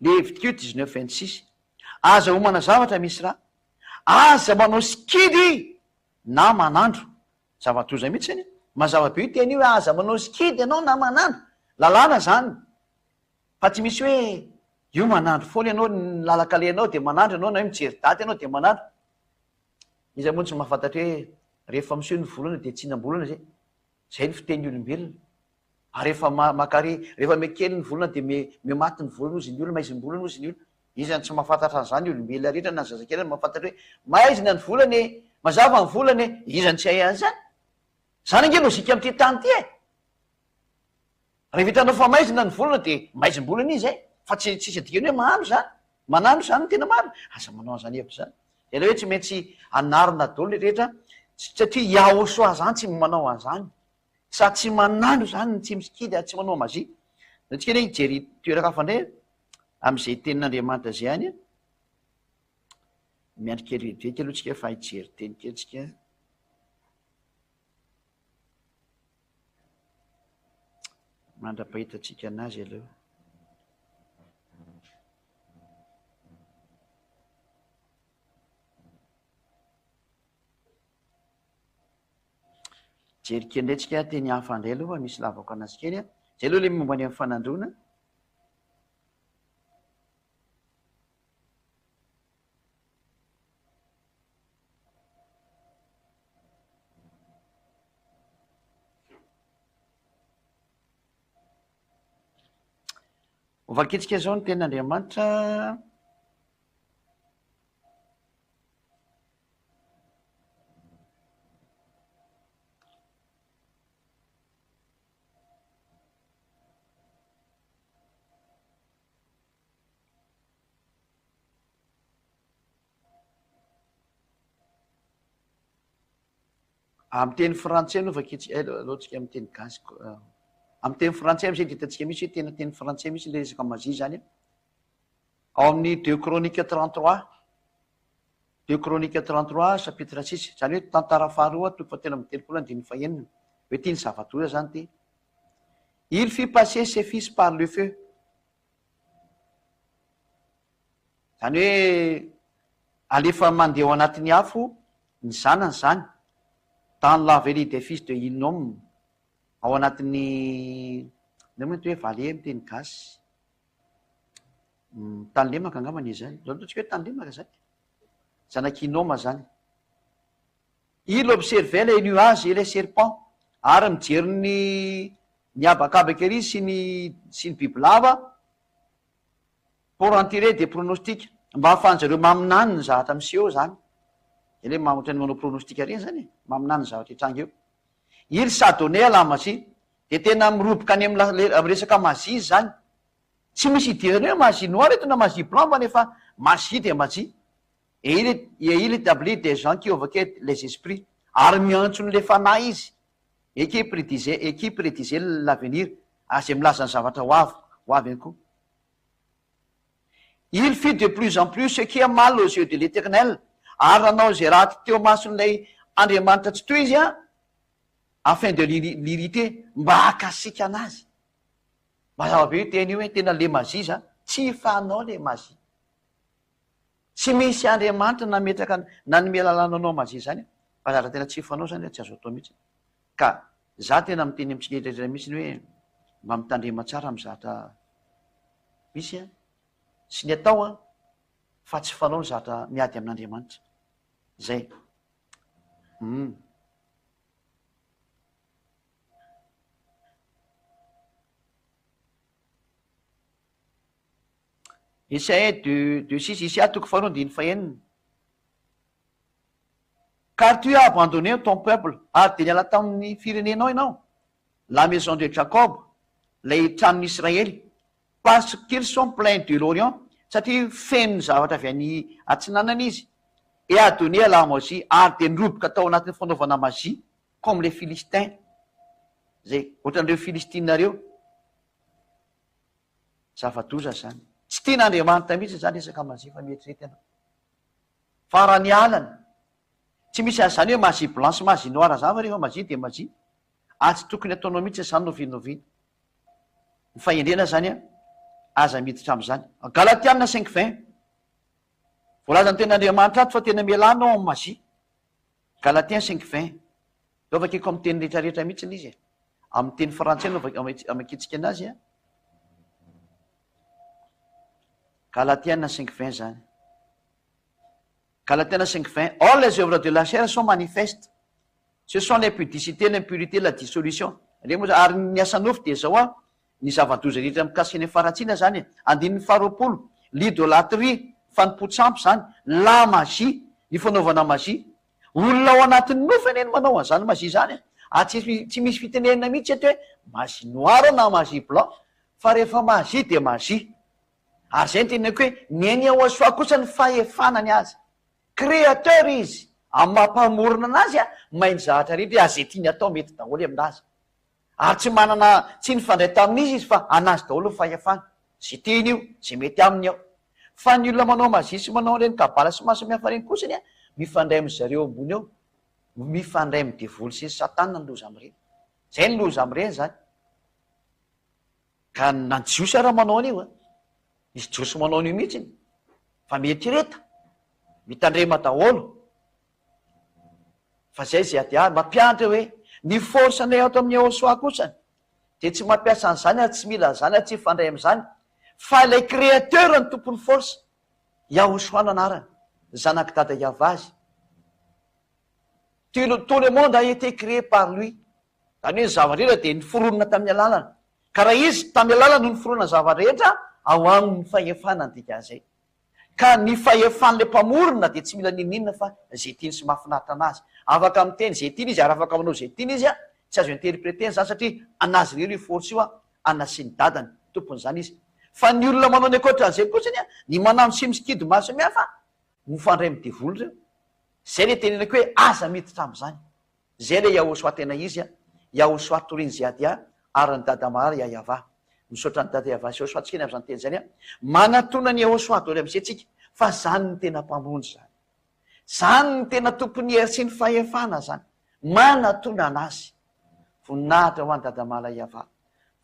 Levitikio 19 26. Aza homana zavatra misy ra. Aza manao sikidy na manandro. Zava-doza mihitsy anie. Mazava be io teny io hoe aza manao sikidy ianao na manandro. Lalàna izany. Fa tsy misy hoe io manandro foana ianao, ny lalan-kalehanao dia manandro ianao na hoe mijery daty ianao dia manandro. Iza moa no tsy mahafantatra hoe rehefa miseho ny volana dia tsinam-bolana izay. Izay ny fitenin'ny olombelona. Ary rehefa makary, rehefa mihakely ny volana dia miha-maty ny volana hozy ny olona, maizim-bolana hozy ny olona. Iza no tsy mahafantatra an'izany, ny olombelona rehetra na ny zazakely ary mahafantatra hoe maizina ny volana e, mazava ny volana e, iza no tsy hahay an'izany? Izany ange lojika amin'ity tany ity e! Rehefa hitanao fa maizina ny volana dia maizim-bolana izy e, fa tsy tsisy adikany hoe mahandro izany, manandro izany no tena marina, aza manao an'izany hevitra izany. Dia ilay hoe tsy maintsy anarina daholo ny rehetra, satria Yahoshuah izany tsy manao an'izany. Sady tsy manandro izany ny tsy misikidy ary tsy manao magie. Ndao tsika anie hijery toeran-kafa indray amin'izay tenin'Andriamanitra izay any. Miandry kely vetivety aloha tsika fa hijery teny kely tsika. Mandra-pahitantsika anazy aloha. Jery kely indray tsika teny hafa indray aloha fa misy lavako anazy kely a. Zay aloha le momba ny amin'ny fanandroana. Hovakintsika izao ny tenin'Andriamanitra. Amin'ny teny frantsay no vakintsika, eh, aleontsika amin'ny teny gasy ko. Amin'ny teny frantsay amin'izay dia hitantsika mihitsy hoe tena teny frantsay mihitsy ilay resaka magie izany an. Ao amin'ny deux chroniques 33, deux chroniques 33 chapitre 6, izany hoe tantara faharoa toko fahatelo amby telopolo andininy fahenina, hoe ity ny zava-doza izany ity. Il fit passer ses fils par le feu. Izany hoe alefa mandeha ao anatin'ny afo ny zanany izany, dans la vallée des fils de Hinnom, ao anatin'ny, inona moa ny atao hoe vallée amin'ny teny gasy? Tany lemaka angambany izy izany, ataontsika hoe tany lemaka izany, zanak'i Hinoma izany. Il observait les nuages et les serpents, ary mijery ny ny habakabaka ery sy ny sy ny bibilava, Pour en tirer des pronostics, mba ahafahan-jareo maminany ny zavatra miseho eo zany. Zay le ohatran'ny manao pronostic reny zany e, maminany ny zavatra hitranga eo. Il s'adonnait à la magie, dia tena miroboka any amin'ny la- resaka magie izy zany. Tsy misy idirany hoe magie noire eto na magie blanc fa nefa magie dia magie. Et il et il établit des gens qui évoquaient les esprits, ary miantso an'ilay fanahy izy. Et qui prédisait et qui prédisait l'avenir, ary izay milaza ny zavatra ho avy ho avy ihany koa. Il fit de plus en plus ce qui est mal aux yeux de l'Eternel, ary nanao izay ratsy teo imason'ilay Andriamanitra Tsitoha izy, afin de l'irriter, mba hahakasika anazy. Mazava be io teny io hoe tena le magie zany, tsy fanao le magie. Tsy misy Andriamanitra nametraka nanome lalàna anao magie zany fa zavatra tena tsy fanao zany tsy azo atao mihitsy. Ka za tena miteny amintsika rehetra mihitsy hoe mba mitandrema tsara amin'ny zavatra misy an, sy ny atao an, fa tsy fanao ny zavatra miady amin'Andriamanitra. Zay. Hum. Isaia deux deux six, Isaia toko faharoa andininy fahenina. Car tu as abandonné ton peuple, ary dia niala tamin'ny firenenao ianao, la maison de Jacob, ilay tranon'i Israely, parce qu'ils sont pleins de l'Orient, satria feno ny zavatra avy any atsinanana izy, et adonné à la magie, ary dia niroboka tao anatin'ny fanaovana magie, comme les Philistins, izay ohatran'ireo Filistina ireo. Zava-doza izany. Tsy tian'Andriamanitra mihitsy izany resaka magie fa mieritrereta ianao. Fa raha ny alany, tsy misy an'izany hoe magie blanc sy magie noir izany fa rehefa magie dia magie. Ary tsy tokony ataonao mihitsy izany n'oviana n'oviana. Ny fahendrena izany an, aza miditra amin'izany. Galatiana cinq vingt, voalazan'ny tenin'Andriamanitra ato fa tena mialà anao amin'ny magie. Galatiens cinq vingt, Zao vakiko amin'ny teny rehetra rehetra mihitsy izy e. Amin'ny teny frantsay no amakiantsika anazy a. Galatiana cinq vingt zany. Galatiana cinq vingt, Or les œuvres de la chair sont manifestes, ce sont l'impudicité, l'impurité, la dissolution. Ireny moa zany, ary ny asa nofo dia zao a, ny zava-doza rehetra mikasika ny faharatsiana zany e. Andininy faharoapolo, l'idolâtrie, fanompoan-tsampy zany, la magie, ny fanaovana magie. Olona ao anatin'ny nofy anie no manao an'izany magie izany e! Ary tsy tsy misy fitenenana mihitsy eto hoe magie noire na magie blanc fa rehefa magie dia magie. Ary izay no teneniko hoe ny an'i Yahoshuah kosa ny fahefana ny azy. Créateur izy, amin'ny maha mpamorona anazy mahay ny zavatra rehetra ary izay tiany atao mety daholo aminazy. Ary tsy manana, tsy nifandray tamin'iza izy fa anazy daholo ny fahefana. Izay tiany io, izay mety aminy ao. Fa ny olona manao magie sy manao an'ireny kabala sy mahasamihafa ireny kosa anie, mifandray amin-dry zareo ambony ao. Mifandray amin'ny devoly sy ny satana ny loza amin'ireny. Izay ny loza amin'ireny izany. Ka na ny jiosy ara manao an'io an! Misy jiosy manao an'io mihitsy. Fa mieritrereta, mitandrema daholo. Fa zay zay ady ahy mampianatra hoe ny force anay ato amin'ny Yahoshuah kosany dia tsy mampiasa an'izany ary tsy mila an'izany ary tsy mifandray amin'izany fa ilay créateur no tompon'ny force, Yahoshuah no anarany, zanak'i dada Yavazy. Tout le monde a été créé par lui. Izany hoe ny zava-drehetra dia noforonina tamin'ny alalany. Ka raha izy tamin'ny alalany no niforona ny zava-drehetra, ao aminy ny fahefana ny dikan'izay. Ka ny fahefan'ilay mpamorona dia tsy mila n'inon'inona fa izay tiany sy mahafinaritra anazy. Afaka miteny izay tiany izy ary afaka manao izay tiany izy, tsy azo interpretena izany satria anazy irery io force io, ana sy ny dadany, tompon'izany izy. Fa ny olona manao ny ankoatran'izay kosa anie, ny manano sy misikidy maro samihafa, mifandray amin'ny devoly ireo. Izay ilay tenenako hoe aza miditra amin'izany. Izay ilay Yahoshuah tena izy a! Yahoshuah torian'i Ziadia ary ny Dada Mahar Yayavah. Misaotra an'i Dada Yavah sy Yahoshuah tsika ny amin'izany teny izany a! Manatona an'i Yahoshuah daholo amin'izay tsika fa izany no tena Mpamonjy izany. Izany no tena tompon'ny hery sy ny fahefana izany. Manatona an'Azy. Voninahitra ho an'i Dada Mahala Yavah.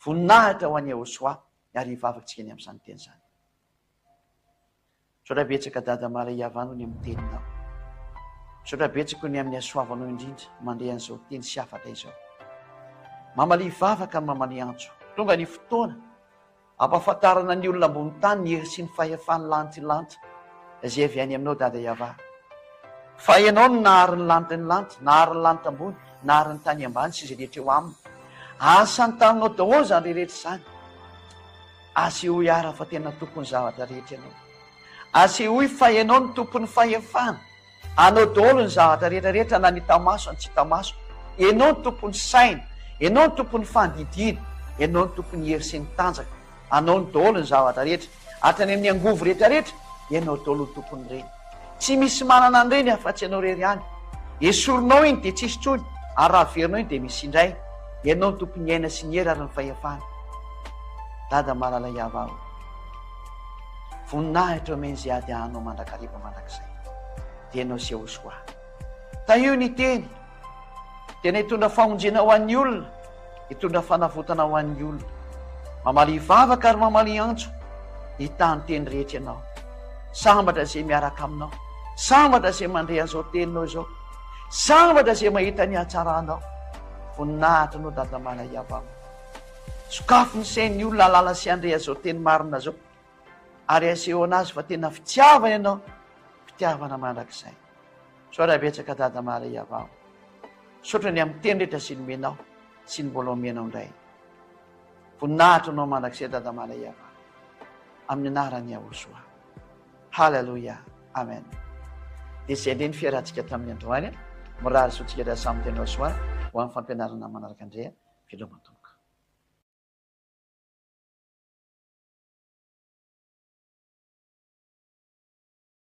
Voninahitra ho an'i Yahoshuah ary hivavaka tsika ny amin'izany teny izany. Misaotra betsaka Dada Maria Yavah ny amin'ny teninao. Misaotra betsaka ny amin'ny hasoavanao indrindra mandre an'izao teny sy hafatra izao. Mamalia vavaka ny mamalia antso. Tonga ny fotoana ampahafantarana ny olona ambony tany ny hery sy ny fahefan'ny lanitra lanitra izay avy any aminao Dada Yavah. Fa ianao no nahary ny lanitra ny lanitra, nahary ny lanitra ambony, nahary ny tany ambany sy izay rehetra eo aminy. Asan'ny taninao daholo izany rehetra izany. Asehoy ara fa tena tompon'ny zavatra rehetra ianao. Asehoy fa ianao no tompon'ny fahefana. Anao daholo ny zavatra rehetra rehetra na ny hita maso na ny tsy hita maso. Ianao no tompon'ny saina. Ianao no tompon'ny fandidiana. Ianao no tompon'ny hery sy ny tanjaka. Anao no daholo ny zavatra rehetra. Hatrany amin'ny angovo rehetra rehetra, ianao daholo no tompon'ireny. Tsy misy manana an'ireny afa-tsy ianao irery ihany. Esorinao iny dia tsisy intsony, ary raha averinao iny dia misy indray. Ianao no tompon'ny aina sy ny hery ary ny fahefana. Dada malala Yavah o. Voninahitra omeny izay ady ahanao mandrakariva mandrakizay. Dia ianao sy Yehosua. Tahio ny teny. Tena hitondra famonjena ho an'ny olona, hitondra fanavotana ho an'ny olona. Mamalia vavaka ary mamalia antso, hitaha ny teny rehetra ianao. Sambatra izay miaraka aminao, sambatra izay mandre an'izao teninao izao, sambatra izay mahita ny hatsaranao. Voninahitra anao Dada Malaiavao. Sokafy ny sain'ny olona hahalala sy handre an'izao teny marina izao, ary asehoana azy fa tena fitiavana ianao, fitiavana mandrakizay. Misaotra betsaka Dada Maria vao. Misaotra ny amin'ny teny rehetra sy nomenao sy ny mbola omenao indray. Voninahitra anao mandrakizay Dada Maria vao. Amin'ny anaran'i Yahoshua. Haleloia. Amen. Dia izay indray ny fiarahantsika tamin'ny androany. Mirary soa antsika rehetra samy tenao soa ho amin'ny fampianarana manaraka indray. Veloma tompoko.